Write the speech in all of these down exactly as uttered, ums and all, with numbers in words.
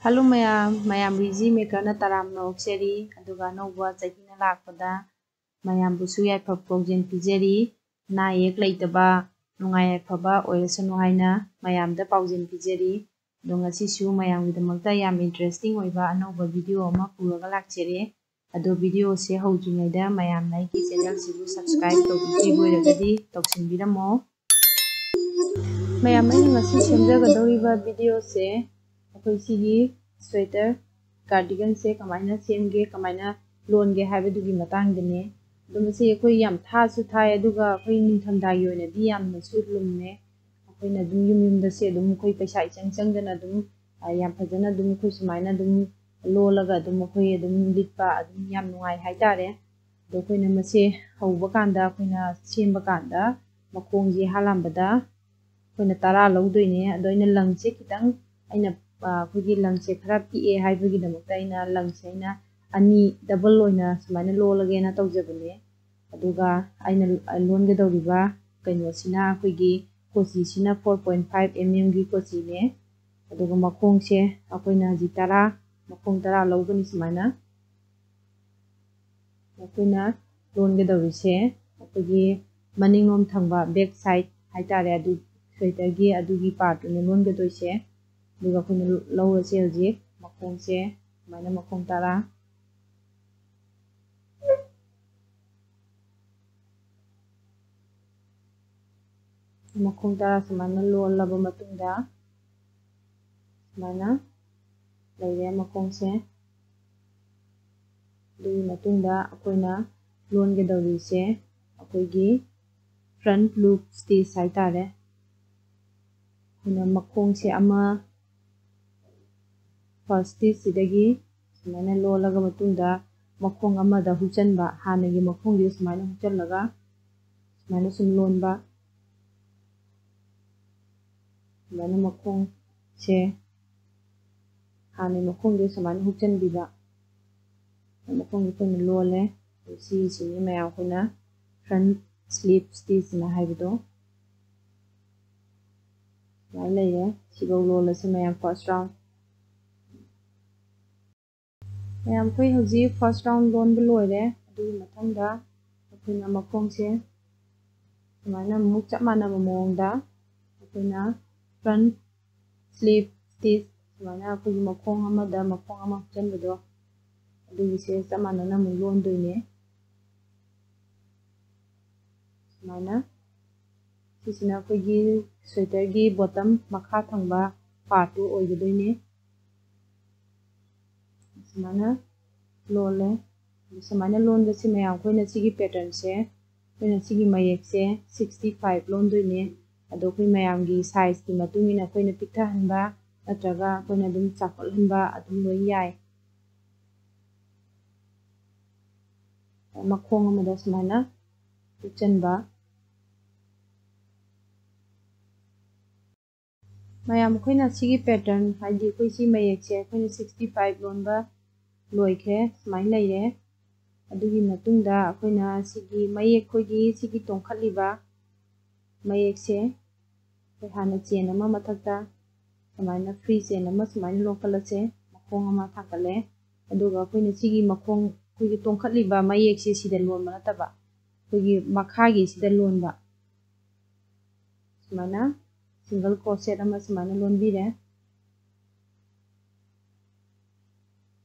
Hello ꯃꯌꯥꯝ, ꯃꯌꯥꯝꯕꯨ easy ꯃꯦꯀꯔꯅ ꯇꯔꯥꯝꯅ ꯑꯣꯛꯆꯔꯤ꯫ ꯑꯗꯨꯒ ꯑꯅꯧꯕ ꯆꯍꯤꯅ ꯂꯥꯛꯄꯗ ꯃꯌꯥꯝꯕꯨꯁꯨ ꯌꯥꯏꯐ ꯄꯥꯎꯖꯦꯜ ꯄꯤꯖꯔꯤ꯫ ꯑꯅꯥ ꯑꯌꯦꯛ ꯂꯩꯇꯕ, ꯅꯨꯡꯉꯥꯏ ꯌꯥꯏꯐꯕ ꯑꯣꯏꯔꯁꯅꯨ ꯍꯥꯏꯅ ꯃꯌꯥꯝꯗ ꯄꯥꯎꯖꯦꯜ ꯄꯤꯖꯔꯤ꯫ ꯑꯗꯣ ꯉꯁꯤꯁꯨ ꯃꯌꯥꯝꯒꯤꯗꯃꯛꯇ ꯌꯥꯝ interesting ꯑꯣꯏꯕ ꯑꯅꯧꯕ video ꯑꯃ ꯄꯨꯔꯒ ꯂꯥꯛꯆꯔꯦ꯫ ꯑꯗꯣ videoꯁꯦ ꯍꯧꯗ꯭ꯔꯤꯉꯩꯗ ꯃꯌꯥꯝꯅ ꯑꯩꯒꯤ channelꯁꯤꯕꯨ subscribe ꯇꯧꯕꯤꯗ꯭ꯔꯤꯕ ꯑꯣꯏꯔꯒꯗꯤ ꯇꯧꯁꯤꯟꯕꯤꯔꯝꯃꯣ꯫ ꯃꯌꯥꯝ, ꯑꯩꯅ ꯉꯁꯤ ꯁꯦꯝꯖꯒꯗꯧꯔꯤꯕ videoꯁꯦ ꯑꯩꯈꯣꯏ ꯁꯤꯒꯤ sweater, cardiganꯁꯦ ꯀꯃꯥꯏꯅ ꯁꯦꯝꯒꯦ, ꯀꯃꯥꯏꯅ ꯂꯣꯟꯒꯦ ꯍꯥꯏꯕꯗꯨꯒꯤ ꯃꯇꯥꯡꯗꯅꯦ꯫ ꯑꯗꯣ ꯃꯁꯤ ꯑꯩꯈꯣꯏ ꯌꯥꯝ ꯊꯥꯁꯨ ꯊꯥꯏ, ꯑꯗꯨꯒ ꯑꯩꯈꯣꯏ ꯅꯤꯡꯊꯝꯊꯥꯒꯤ ꯑꯣꯏꯅꯗꯤ ꯌꯥꯝꯅꯁꯨ ꯂꯨꯝꯃꯦ꯫ ꯑꯩꯈꯣꯏꯅ ꯑꯗꯨꯝ ꯌꯨꯝ ꯌꯨꯝꯗꯁꯦ ꯑꯗꯨꯝ ꯑꯩꯈꯣꯏ ꯄꯩꯁꯥ ꯏꯆꯪ ꯆꯪꯗꯅ ꯑꯗꯨꯝ, ꯑ, ꯌꯥꯝ ꯐꯖꯅ ꯑꯗꯨꯝ ꯑꯩꯈꯣꯏ ꯁꯨꯃꯥꯏꯅ ꯑꯗꯨꯝ ꯂꯣꯜꯂꯒ ꯑꯗꯨꯝ ꯑꯩꯈꯣꯏ ꯑꯗꯨꯝ ꯂꯤꯠꯄ ꯑꯗꯨꯝ ꯌꯥꯝ ꯅꯨꯡꯉꯥꯏ ꯍꯥꯏꯇꯥꯔꯦ꯫ ꯑꯗꯣ ꯑꯩꯈꯣꯏꯅ ꯃꯁꯦ ꯍꯧꯕ ꯀꯥꯟꯗ, ꯑꯩꯈꯣꯏꯅ ꯁꯦꯝꯕ ꯀꯥꯟꯗ ꯃꯈꯣꯡꯁꯦ ꯍꯥꯂꯥꯝꯕꯗ ꯑꯩꯈꯣꯏꯅ ꯇꯔꯥ ꯂꯧꯗꯣꯏꯅꯦ꯫ ꯑꯗꯣ ꯑꯩꯅ ꯂꯪꯁꯦ ꯈꯤꯇꯪ, ꯑꯩꯅ, ꯑ, ꯑꯩꯈꯣꯏꯒꯤ ꯂꯪꯁꯦ ꯈꯔ ꯄꯤꯛꯑꯦ ꯍꯥꯏꯕꯒꯤꯗꯃꯛꯇ ꯑꯩꯅ ꯂꯪꯁꯦ ꯑꯩꯅ ꯑꯅꯤ double ꯑꯣꯏꯅ ꯁꯨꯃꯥꯏꯅ ꯂꯣꯜꯂꯒꯦꯅ ꯇꯧꯖꯕꯅꯦ꯫ ꯑꯗꯨꯒ ꯑꯩꯅ ꯂꯣꯟꯒꯗꯧꯔꯤꯕ ꯀꯩꯅꯣꯁꯤꯅ ꯑꯩꯈꯣꯏꯒꯤ ꯀꯣꯆꯤꯁꯤꯅ four point five mmꯒꯤ ꯀꯣꯆꯤꯅꯦ꯫ ꯑꯗꯨꯒ ꯃꯈꯣꯡꯁꯦ ꯑꯩꯈꯣꯏꯅ ꯍꯧꯖꯤꯛ ꯇꯔꯥ, ꯃꯈꯣꯡ ꯇꯔꯥ ꯂꯧꯒꯅꯤ ꯁꯨꯃꯥꯏꯅ꯫ ꯑꯩꯈꯣꯏꯅ ꯂꯣꯟꯒꯗꯧꯔꯤꯁꯦ ꯑꯩꯈꯣꯏꯒꯤ ꯃꯅꯤꯡꯂꯣꯝ ꯊꯪꯕ back side ꯍꯥꯏꯇꯥꯔꯦ, ꯑꯗꯨ sweaterꯒꯤ ꯑꯗꯨꯒꯤ partꯇꯨꯅꯦ ꯂꯣꯟꯒꯗꯣꯏꯁꯦ꯫ ꯑꯗꯨꯒ ꯑꯩꯈꯣꯏꯅ ꯂꯧꯔꯁꯦ ꯍꯧꯖꯤꯛ ꯃꯈꯣꯡꯁꯦ ꯁꯨꯃꯥꯏꯅ ꯃꯈꯣꯡ ꯇꯔꯥ꯫ ꯃꯈꯣꯡ ꯇꯔꯥ ꯁꯨꯃꯥꯏꯅ ꯂꯣꯜꯂꯕ ꯃꯇꯨꯡꯗ ꯁꯨꯃꯥꯏꯅ ꯂꯩꯔꯦ ꯃꯈꯣꯡꯁꯦ꯫ ꯑꯗꯨꯒꯤ ꯃꯇꯨꯡꯗ ꯑꯩꯈꯣꯏꯅ ꯂꯣꯟꯒꯗꯧꯔꯤꯁꯦ ꯑꯩꯈꯣꯏꯒꯤ front loop stitch ꯍꯥꯏꯇꯥꯔꯦ꯫ ꯑꯩꯈꯣꯏꯅ ꯃꯈꯣꯡꯁꯦ ꯑꯃ, first stitchꯁꯤꯗꯒꯤ ꯁꯨꯃꯥꯏꯅ ꯂꯣꯜꯂꯒ ꯃꯇꯨꯡꯗ ꯃꯈꯣꯡ ꯑꯃꯗ ꯍꯨꯛꯆꯟꯕ, ꯍꯥꯟꯅꯒꯤ ꯃꯈꯣꯡꯁꯤꯗ ꯁꯨꯃꯥꯏꯅ ꯍꯨꯛꯆꯜꯂꯒ ꯁꯨꯃꯥꯏꯅ ꯁꯨꯝ ꯂꯣꯟꯕ꯫ ꯁꯨꯃꯥꯏꯅ ꯃꯈꯣꯡꯁꯦ ꯍꯥꯟꯅꯒꯤ ꯃꯈꯣꯡꯁꯦ ꯁꯨꯃꯥꯏꯅ ꯍꯨꯛꯆꯟꯕꯤꯕ꯫ ꯃꯈꯣꯡꯁꯦ ꯑꯩꯈꯣꯏꯅ ꯂꯣꯜꯂꯦ꯫ ꯑꯗꯨ ꯁꯤꯁꯤꯅꯤ ꯃꯌꯥꯝ ꯑꯩꯈꯣꯏꯅ front slip stitchꯅ ꯍꯥꯏꯕꯗꯣ꯫ ꯁꯨꯃꯥꯏꯅ ꯂꯩꯔꯦ꯫ ꯁꯤꯐꯧ ꯂꯣꯜꯂꯁꯤ ꯃꯌꯥꯝ first round꯫ ꯃꯌꯥꯝ, ꯑꯩꯈꯣꯏ ꯍꯧꯖꯤꯛ first round ꯂꯣꯟꯕ ꯂꯣꯏꯔꯦ꯫ ꯑꯗꯨꯒꯤ ꯃꯊꯪꯗ ꯑꯩꯈꯣꯏꯅ ꯃꯈꯣꯡꯁꯦ ꯁꯨꯃꯥꯏꯅ ꯑꯃꯨꯛ ꯆꯞ ꯃꯥꯟꯅꯕ ꯃꯑꯣꯡꯗ ꯑꯩꯈꯣꯏꯅ front slip stitch, ꯁꯨꯃꯥꯏꯅ ꯑꯩꯈꯣꯏꯒꯤ ꯃꯈꯣꯡ ꯑꯃꯗ ꯃꯈꯣꯡ ꯑꯃ ꯍꯥꯞꯆꯤꯟꯕꯗꯣ, ꯑꯗꯨꯒꯤꯁꯦ ꯆꯞ ꯃꯥꯟꯅꯅ ꯑꯃꯨꯛ ꯂꯣꯟꯗꯣꯏꯅꯦ꯫ ꯁꯨꯃꯥꯏꯅ, ꯁꯤꯁꯤꯅ ꯑꯩꯈꯣꯏꯒꯤ sweaterꯒꯤ bottom ꯃꯈꯥ ꯊꯪꯕ partꯇꯨ ꯑꯣꯏꯒꯗꯣꯏꯅꯦ꯫ ꯁꯨꯃꯥꯏꯅ ꯂꯣꯜꯂꯦ꯫ ꯑꯗꯨ ꯁꯨꯃꯥꯏꯅ ꯂꯣꯟꯕꯁꯤ ꯃꯌꯥꯝ, ꯑꯩꯈꯣꯏꯅ ꯁꯤꯒꯤ patternꯁꯦ, ꯑꯩꯈꯣꯏꯅ ꯁꯤꯒꯤ ꯃꯌꯦꯛꯁꯦ sixty five ꯂꯣꯟꯗꯣꯏꯅꯦ꯫ ꯑꯗꯣ ꯑꯩꯈꯣꯏ ꯃꯌꯥꯝꯒꯤ sizeꯀꯤ ꯃꯇꯨꯡ ꯏꯟꯅ ꯑꯩꯈꯣꯏꯅ ꯄꯤꯛꯊꯍꯟꯕ ꯅꯠꯇ꯭ꯔꯒ ꯑꯩꯈꯣꯏꯅ ꯑꯗꯨꯝ ꯆꯥꯎꯈꯠꯍꯟꯕ ꯑꯗꯨꯝ ꯂꯣꯏ ꯌꯥꯏ꯫ ꯃꯈꯣꯡ ꯑꯃꯗ ꯁꯨꯃꯥꯏꯅ ꯎꯞꯆꯟꯕ꯫ ꯃꯌꯥꯝ, ꯑꯩꯈꯣꯏꯅ ꯁꯤꯒꯤ pattern, ꯍꯥꯏꯗꯤ ꯑꯩꯈꯣꯏ ꯁꯤ ꯃꯌꯦꯛꯁꯦ ꯑꯩꯈꯣꯏꯅ sixty five ꯂꯣꯟꯕ ꯂꯣꯏꯈ꯭ꯔꯦ, ꯁꯨꯃꯥꯏꯅ ꯂꯩꯔꯦ꯫ ꯑꯗꯨꯒꯤ ꯃꯇꯨꯡꯗ ꯑꯩꯈꯣꯏꯅ ꯁꯤꯒꯤ ꯃꯌꯦꯛ, ꯑꯩꯈꯣꯏꯒꯤ ꯁꯤꯒꯤ ꯇꯣꯡꯈꯠꯂꯤꯕ ꯃꯌꯦꯛꯁꯦ ꯑꯩꯈꯣꯏ ꯍꯥꯟꯅ chain ꯑꯃ ꯃꯊꯛꯇ ꯁꯨꯃꯥꯏꯅ free chain ꯑꯃ ꯁꯨꯃꯥꯏꯅ ꯂꯣꯟꯈꯠꯂꯁꯦ, ꯃꯈꯣꯡ ꯑꯃ ꯊꯥꯡꯒꯠꯂꯦ꯫ ꯑꯗꯨꯒ ꯑꯩꯈꯣꯏꯅ ꯁꯤꯒꯤ ꯃꯈꯣꯡ, ꯑꯩꯈꯣꯏꯒꯤ ꯇꯣꯡꯈꯠꯂꯤꯕ ꯃꯌꯦꯛꯁꯦ ꯁꯤꯗ ꯂꯣꯟꯕ ꯅꯠꯇꯕ, ꯑꯩꯈꯣꯏꯒꯤ ꯃꯈꯥꯒꯤꯁꯤꯗ ꯂꯣꯟꯕ꯫ ꯁꯨꯃꯥꯏꯅ single crochet ꯑꯃ ꯁꯨꯃꯥꯏꯅ ꯂꯣꯟꯕꯤꯔꯦ꯫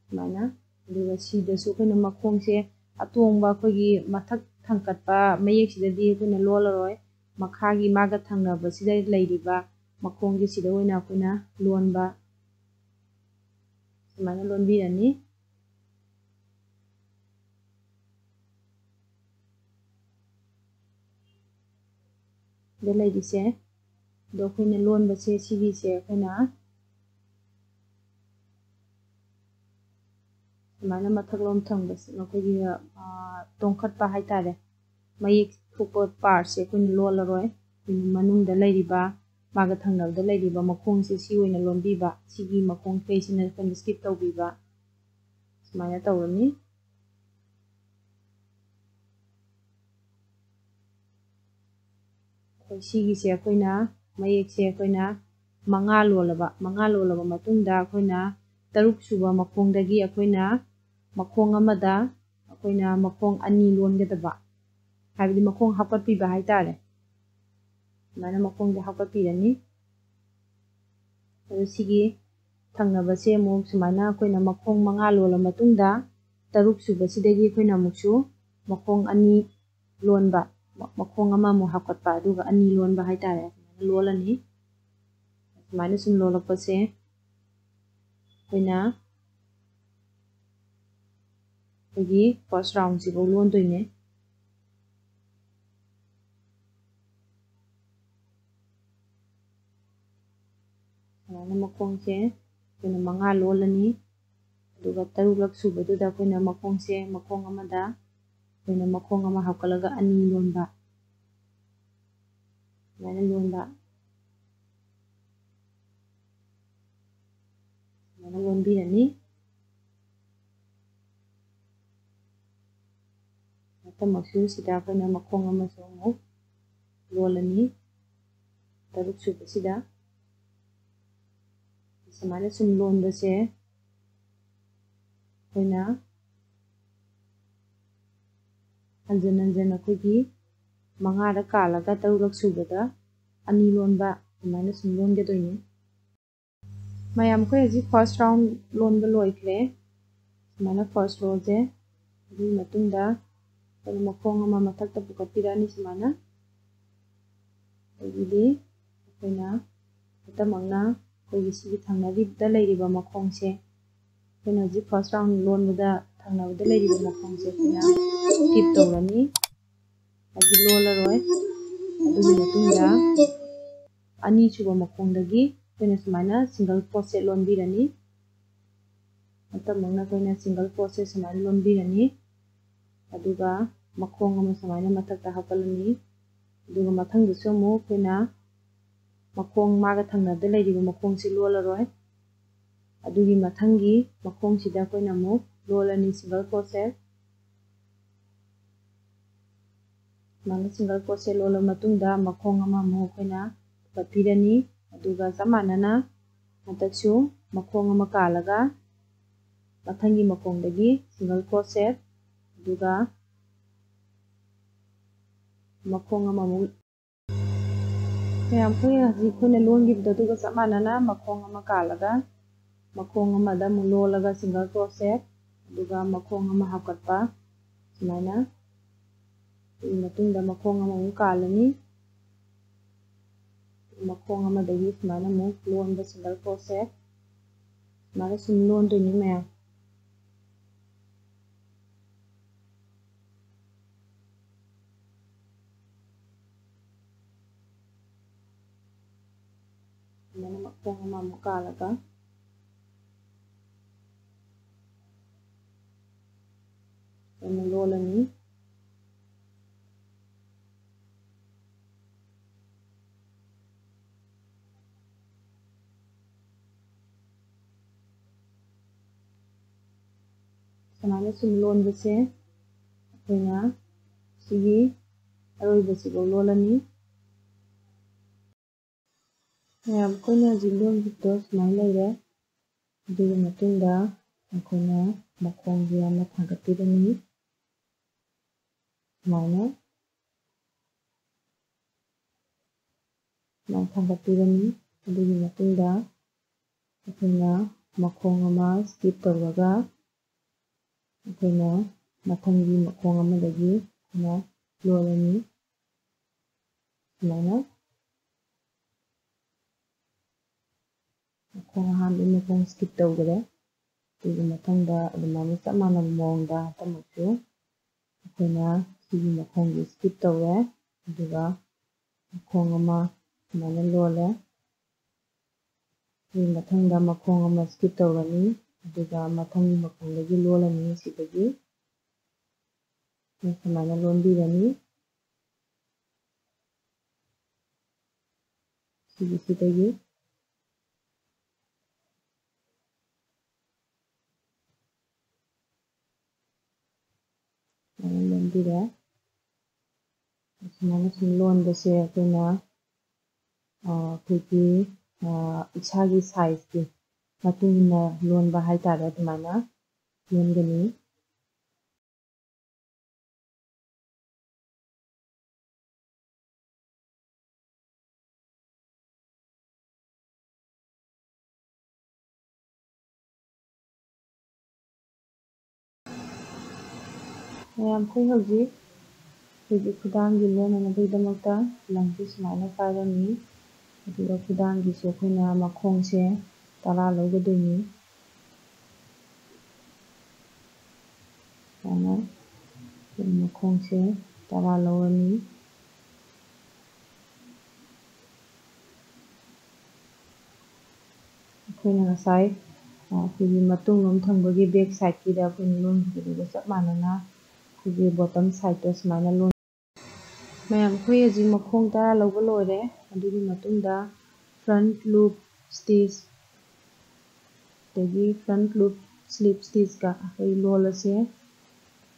ꯁꯨꯃꯥꯏꯅ꯫ ꯑꯗꯨꯒ ꯁꯤꯗꯁꯨ ꯑꯩꯈꯣꯏꯅ ꯃꯈꯣꯡꯁꯦ ꯑꯇꯣꯡꯕ, ꯑꯩꯈꯣꯏꯒꯤ ꯃꯊꯛ ꯊꯪꯀꯠꯄ ꯃꯌꯦꯛꯁꯤꯗꯗꯤ ꯑꯩꯈꯣꯏꯅ ꯂꯣꯜꯂꯔꯣꯏ꯫ ꯃꯈꯥꯒꯤ ꯃꯥꯒ ꯊꯪꯅꯕꯁꯤꯗ ꯂꯩꯔꯤꯕ ꯃꯈꯣꯡꯁꯦ ꯁꯤꯗ ꯑꯣꯏꯅ ꯑꯩꯈꯣꯏꯅ ꯂꯣꯟꯕ, ꯁꯨꯃꯥꯏꯅ ꯂꯣꯟꯕꯤꯔꯅꯤ꯫ ꯗ ꯂꯩꯔꯤꯁꯦ꯫ ꯑꯗꯣ ꯑꯩꯈꯣꯏꯅ ꯂꯣꯟꯕꯁꯦ ꯁꯤꯒꯤꯁꯦ ꯑꯩꯈꯣꯏꯅ ꯁꯨꯃꯥꯏꯅ ꯃꯊꯛꯂꯣꯝ ꯊꯪꯕꯁꯦ, ꯑꯩꯈꯣꯏꯒꯤ, ꯑꯥ, ꯇꯣꯡꯈꯠꯄ ꯍꯥꯏꯇꯥꯔꯦ, ꯃꯌꯦꯛ ꯊꯣꯛꯄ partꯁꯦ ꯑꯩꯈꯣꯏꯅ ꯂꯣꯜꯂꯔꯣꯏ꯫ ꯑꯩꯈꯣꯏꯅ ꯃꯅꯨꯡꯗ ꯂꯩꯔꯤꯕ, ꯃꯥꯒ ꯊꯪꯅꯕꯗ ꯂꯩꯔꯤꯕ ꯃꯈꯣꯡꯁꯦ ꯁꯤ ꯑꯣꯏꯅ ꯂꯣꯟꯕꯤꯕ, ꯁꯤꯒꯤ ꯃꯈꯣꯡꯈꯩꯁꯤꯅ ꯑꯩꯈꯣꯏꯅ skip ꯇꯧꯕꯤꯕ, ꯁꯨꯃꯥꯏꯅ ꯇꯧꯔꯅꯤ꯫ ꯑꯩꯈꯣꯏ ꯁꯤꯒꯤꯁꯦ ꯑꯩꯈꯣꯏꯅ ꯃꯌꯦꯛꯁꯦ ꯑꯩꯈꯣꯏꯅ ꯃꯉꯥ ꯂꯣꯜꯂꯕ, ꯃꯉꯥ ꯂꯣꯜꯂꯕ ꯃꯇꯨꯡꯗ ꯑꯩꯈꯣꯏꯅ ꯇꯔꯨꯛ ꯁꯨꯕ ꯃꯈꯣꯡꯗꯒꯤ ꯑꯩꯈꯣꯏꯅ ꯃꯈꯣꯡ ꯑꯃꯗ ꯑꯩꯈꯣꯏꯅ ꯃꯈꯣꯡ ꯑꯅꯤ ꯂꯣꯟꯒꯗꯕ, ꯍꯥꯏꯕꯗꯤ ꯃꯈꯣꯡ ꯍꯥꯞꯀꯠꯄꯤꯕ ꯍꯥꯏꯇꯥꯔꯦ꯫ ꯁꯨꯃꯥꯏꯅ ꯃꯈꯣꯡꯁꯦ ꯍꯥꯞꯀꯠꯄꯤꯔꯅꯤ꯫ ꯑꯗꯨ ꯁꯤꯒꯤ ꯊꯪꯅꯕꯁꯦ ꯑꯃꯨꯛ ꯁꯨꯃꯥꯏꯅ ꯑꯩꯈꯣꯏꯅ ꯃꯈꯣꯡ ꯃꯉꯥ ꯂꯣꯜꯂ ꯃꯇꯨꯡꯗ, ꯇꯔꯨꯛ ꯁꯨꯕꯁꯤꯗꯒꯤ ꯑꯩꯈꯣꯏꯅ ꯑꯃꯨꯛꯁꯨ ꯃꯈꯣꯡ ꯑꯅꯤ ꯂꯣꯟꯕ, ꯃ-, ꯃꯈꯣꯡ ꯑꯃꯃꯨꯛ ꯍꯥꯞꯀꯠꯄ, ꯑꯗꯨꯒ ꯑꯅꯤ ꯂꯣꯟꯕ ꯍꯥꯏꯇꯥꯔꯦ, ꯑꯗꯨꯃꯥꯏꯅ ꯂꯣꯜꯂꯅꯤ꯫ ꯑꯗꯨꯃꯥꯏꯅ ꯁꯨꯝ ꯂꯣꯜꯂꯛꯄꯁꯦ ꯑꯩꯈꯣꯏꯅ ꯑꯩꯈꯣꯏꯒꯤ first round ꯁꯤꯐꯥꯎ ꯂꯣꯟꯗꯣꯏꯅꯦ꯫ ꯁꯨꯃꯥꯏꯅ ꯃꯈꯣꯡꯁꯦ ꯑꯩꯈꯣꯏꯅ ꯃꯉꯥ ꯂꯣꯜꯂꯅꯤ꯫ ꯑꯗꯨꯒ ꯇꯔꯨꯛꯂꯛ ꯁꯨꯕꯗꯨꯗ ꯑꯩꯈꯣꯏꯅ ꯃꯈꯣꯡꯁꯦ, ꯃꯈꯣꯡ ꯑꯃꯗ ꯑꯩꯈꯣꯏꯅ ꯃꯈꯣꯡ ꯑꯃ ꯍꯥꯞꯀꯠꯂꯒ ꯑꯅꯤ ꯂꯣꯟꯕ, ꯁꯨꯃꯥꯏꯅ ꯂꯣꯟꯕ, ꯁꯨꯃꯥꯏꯅ ꯂꯣꯟꯕꯤꯔꯅꯤ꯫ ꯃꯇꯝꯃꯛꯁꯨ ꯁꯤꯗ ꯑꯩꯈꯣꯏꯅ ꯃꯈꯣꯡ ꯑꯃꯁꯨ ꯑꯃꯨꯛ ꯂꯣꯜꯂꯅꯤ꯫ ꯇꯔꯨꯛ ꯁꯨꯕꯁꯤꯗ ꯁꯨꯃꯥꯏꯅ ꯁꯨꯝ ꯂꯣꯟꯕꯁꯦ ꯑꯩꯈꯣꯏꯅ ꯍꯟꯖꯟ ꯍꯟꯖꯟ ꯑꯩꯈꯣꯏꯒꯤ ꯃꯉꯥꯗ ꯀꯥꯜꯂꯒ ꯇꯔꯨꯛꯂꯛ ꯁꯨꯕꯗ ꯑꯅꯤ ꯂꯣꯟꯕ, ꯑꯗꯨꯃꯥꯏꯅ ꯁꯨꯝ ꯂꯣꯟꯒꯗꯣꯏꯅꯤ꯫ ꯃꯌꯥꯝ, ꯑꯩꯈꯣꯏ ꯍꯧꯖꯤꯛ first round ꯂꯣꯟꯕ ꯂꯣꯏꯈ꯭ꯔꯦ꯫ ꯁꯨꯃꯥꯏꯅ first row ꯁꯦ, ꯑꯗꯨꯒꯤ ꯃꯇꯨꯡꯗ ꯑꯩꯈꯣꯏꯅ ꯃꯈꯣꯡ ꯑꯃ ꯃꯊꯛꯇ ꯄꯨꯈꯠꯄꯤꯔꯛꯑꯅꯤ ꯁꯨꯃꯥꯏꯅ꯫ ꯑꯗꯒꯤꯗꯤ ꯑꯩꯈꯣꯏꯅ ꯈꯛꯇꯃꯛꯅ ꯑꯩꯈꯣꯏꯒꯤ ꯁꯤꯒꯤ ꯊꯪꯅꯔꯤꯕꯗ ꯂꯩꯔꯤꯕ ꯃꯈꯣꯡꯁꯦ, ꯑꯩꯈꯣꯏꯅ ꯍꯧꯖꯤꯛ first round ꯂꯣꯟꯕꯗ ꯊꯪꯅꯕꯗ ꯂꯩꯔꯤꯕ ꯃꯈꯣꯡꯁꯦ ꯑꯩꯈꯣꯏꯅ skip ꯇꯧꯔꯅꯤ, ꯍꯥꯏꯗꯤ ꯂꯣꯜꯂꯔꯣꯏ꯫ ꯑꯗꯨꯒꯤ ꯃꯇꯨꯡꯗ ꯑꯅꯤꯁꯨꯕ ꯃꯈꯣꯡꯗꯒꯤ ꯑꯩꯈꯣꯏꯅ ꯁꯨꯃꯥꯏꯅ single crochet ꯂꯣꯟꯕꯤꯔꯅꯤ꯫ ꯃꯇꯝꯃꯛꯅ ꯑꯩꯈꯣꯏꯅ single crochet ꯁꯨꯃꯥꯏꯅ ꯂꯣꯟꯕꯤꯔꯅꯤ꯫ ꯑꯗꯨꯒ ꯃꯈꯣꯡ ꯑꯃ ꯁꯨꯃꯥꯏꯅ ꯃꯊꯛꯇ ꯍꯥꯞꯀꯠꯂꯅꯤ꯫ ꯑꯗꯨꯒ ꯃꯊꯪꯗꯁꯨ ꯑꯃꯨꯛ ꯑꯩꯈꯣꯏꯅ ꯃꯈꯣꯡ, ꯃꯥꯒ ꯊꯪꯅꯕꯗ ꯂꯩꯔꯤꯕ ꯃꯈꯣꯡꯁꯤ ꯂꯣꯜꯂꯔꯣꯏ꯫ ꯑꯗꯨꯒꯤ ꯃꯊꯪꯒꯤ ꯃꯈꯣꯡꯁꯤꯗ ꯑꯩꯈꯣꯏꯅ ꯑꯃꯨꯛ ꯂꯣꯜꯂꯅꯤ single crochet꯫ ꯁꯨꯃꯥꯏꯅ single crochet ꯂꯣꯜꯂ ꯃꯇꯨꯡꯗ ꯃꯈꯣꯡ ꯑꯃꯃꯨꯛ ꯑꯩꯈꯣꯏꯅ ꯄꯨꯈꯠꯄꯤꯔꯅꯤ꯫ ꯑꯗꯨꯒ ꯆꯞ ꯃꯥꯟꯅꯅ ꯍꯟꯗꯛꯁꯨ ꯃꯈꯣꯡ ꯑꯃ ꯀꯥꯜꯂꯒ ꯃꯊꯪꯒꯤ ꯃꯈꯣꯡꯗꯒꯤ single crochet, ꯑꯗꯨꯒ ꯃꯈꯣꯡ ꯑꯃꯃꯨꯛ꯫ ꯃꯌꯥꯝ, ꯑꯩꯈꯣꯏ ꯍꯧꯖꯤꯛ ꯑꯩꯈꯣꯏꯅ ꯂꯣꯟꯈꯤꯕꯗꯣ ꯑꯗꯨꯒ ꯆꯞ ꯃꯥꯟꯅꯅ ꯃꯈꯣꯡ ꯑꯃ ꯀꯥꯜꯂꯒ ꯃꯈꯣꯡ ꯑꯃꯗ ꯑꯃꯨꯛ ꯂꯣꯜꯂꯒ single crochet, ꯑꯗꯨꯒ ꯃꯈꯣꯡ ꯑꯃ ꯍꯥꯞꯀꯠꯄ, ꯁꯨꯃꯥꯏꯅ꯫ ꯑꯗꯨꯒꯤ ꯃꯇꯨꯡꯗ ꯃꯈꯣꯡ ꯑꯃꯃꯨꯛ ꯀꯥꯜꯂꯅꯤ꯫ ꯃꯈꯣꯡ ꯑꯃꯗꯒꯤ ꯁꯨꯃꯥꯏꯅ ꯑꯃꯨꯛ ꯂꯣꯟꯕ single crochet, ꯁꯨꯃꯥꯏꯅ ꯁꯨꯝ ꯂꯣꯟꯗꯣꯏꯅꯤ ꯃꯌꯥꯝ꯫ ꯁꯨꯃꯥꯏꯅ ꯃꯈꯣꯡ ꯑꯃꯃꯨꯛ ꯀꯥꯜꯂꯒ ꯑꯃꯨꯛ ꯂꯣꯜꯂꯅꯤ꯫ ꯁꯨꯃꯥꯏꯅ ꯁꯨꯝ ꯂꯣꯟꯕꯁꯦ ꯑꯩꯈꯣꯏꯅ ꯁꯤꯒꯤ ꯑꯔꯣꯏꯕꯁꯤꯐꯥꯎ ꯂꯣꯜꯂꯅꯤ꯫ ꯃꯌꯥꯝ, ꯑꯩꯈꯣꯏꯅ ꯍꯧꯖꯤꯛ ꯂꯣꯟꯈꯤꯕꯗꯣ ꯁꯨꯃꯥꯏꯅ ꯂꯩꯔꯦ꯫ ꯑꯗꯨꯒꯤ ꯃꯇꯨꯡꯗ ꯑꯩꯈꯣꯏꯅ ꯃꯈꯣꯡꯁꯦ ꯑꯃ ꯊꯥꯡꯒꯠꯄꯤꯔꯅꯤ꯫ ꯁꯨꯃꯥꯏꯅ, ꯁꯨꯃꯥꯏꯅ ꯊꯥꯡꯒꯠꯄꯤꯔꯅꯤ꯫ ꯑꯗꯨꯒꯤ ꯃꯇꯨꯡꯗ ꯑꯩꯈꯣꯏꯅ ꯃꯈꯣꯡ ꯑꯃ skip ꯇꯧꯔꯒ ꯑꯩꯈꯣꯏꯅ ꯃꯊꯪꯒꯤ ꯃꯈꯣꯡ ꯑꯃꯗꯒꯤ ꯑꯩꯈꯣꯏꯅ ꯂꯣꯜꯂꯅꯤ꯫ ꯁꯨꯃꯥꯏꯅ ꯃꯈꯣꯡ ꯑꯍꯥꯟꯕꯒꯤ ꯃꯈꯣꯡ skip ꯇꯧꯈ꯭ꯔꯦ꯫ ꯑꯗꯨꯒꯤ ꯃꯊꯪꯗ ꯑꯗꯨꯃꯥꯏꯅ ꯆꯞ ꯃꯥꯟꯅꯕ ꯃꯑꯣꯡꯗ ꯍꯟꯗꯛꯃꯛꯁꯨ ꯑꯩꯈꯣꯏꯅ ꯁꯤꯒꯤ ꯃꯈꯣꯡꯁꯦ skip ꯇꯧꯔꯦ, ꯑꯗꯨꯒ ꯃꯈꯣꯡ ꯑꯃ ꯁꯨꯃꯥꯏꯅ ꯂꯣꯜꯂꯦ꯫ ꯑꯗꯨꯒꯤ ꯃꯊꯪꯗ ꯃꯈꯣꯡ ꯑꯃ skip ꯇꯧꯔꯅꯤ, ꯑꯗꯨꯒ ꯃꯊꯪꯒꯤ ꯃꯈꯣꯡꯗꯒꯤ ꯂꯣꯜꯂꯅꯤ꯫ ꯁꯤꯗꯒꯤ ꯁꯨꯃꯥꯏꯅ ꯂꯣꯟꯕꯤꯔꯅꯤ꯫ ꯁꯤꯒꯤꯁꯤꯗꯒꯤ ꯁꯨꯃꯥꯏꯅ ꯂꯣꯟꯕꯤꯔꯦ꯫ ꯑꯁꯨꯃꯥꯏꯅ ꯁꯨꯝ ꯂꯣꯟꯕꯁꯦ ꯑꯩꯈꯣꯏꯅ, ꯑ, ꯑꯩꯈꯣꯏꯒꯤ, ꯑ, ꯏꯁꯥꯒꯤ sizeꯀꯤ ꯃꯇꯨꯡ ꯏꯟꯅ ꯂꯣꯟꯕ ꯍꯥꯏꯇꯥꯔꯦ꯫ ꯑꯗꯨꯃꯥꯏꯅ ꯂꯣꯟꯒꯅꯤ꯫ ꯃꯌꯥꯝ, ꯑꯩꯈꯣꯏ ꯍꯧꯖꯤꯛ ꯑꯩꯈꯣꯏꯒꯤ ꯈꯨꯗꯥꯡꯒꯤ ꯂꯣꯟꯅꯅꯕꯒꯤꯗꯃꯛꯇ ꯂꯪꯁꯦ ꯁꯨꯃꯥꯏꯅ ꯄꯥꯏꯔꯅꯤ꯫ ꯑꯗꯨꯒ ꯈꯨꯗꯥꯡꯒꯤꯁꯦ ꯑꯩꯈꯣꯏꯅ ꯃꯈꯣꯡꯁꯦ ꯇꯔꯥ ꯂꯧꯒꯗꯣꯏꯅꯤ꯫ ꯁꯨꯃꯥꯏꯅ ꯑꯩꯈꯣꯏ ꯃꯈꯣꯡꯁꯦ ꯇꯔꯥ ꯂꯧꯔꯅꯤ꯫ ꯑꯩꯈꯣꯏꯅ ꯉꯁꯥꯏ, ꯑ, ꯑꯩꯈꯣꯏꯒꯤ ꯃꯇꯨꯡꯂꯣꯝ ꯊꯪꯕꯒꯤ back sideꯀꯤꯗ ꯑꯩꯈꯣꯏꯅ ꯂꯣꯟꯈꯤꯕꯗꯨꯒ ꯆꯞ ꯃꯥꯟꯅꯅ ꯑꯩꯈꯣꯏꯒꯤ bottom sideꯇꯣ ꯁꯨꯃꯥꯏꯅ ꯂꯣꯟ-, ꯃꯌꯥꯝ, ꯑꯩꯈꯣꯏ ꯍꯧꯖꯤꯛ ꯃꯈꯣꯡ ꯇꯔꯥ ꯂꯧꯕ ꯂꯣꯏꯔꯦ꯫ ꯑꯗꯨꯒꯤ ꯃꯇꯨꯡꯗ front loop stitch, ꯑꯗꯒꯤ front loop slip stitchꯀ ꯑꯩꯈꯣꯏ ꯂꯣꯜꯂꯁꯦ꯫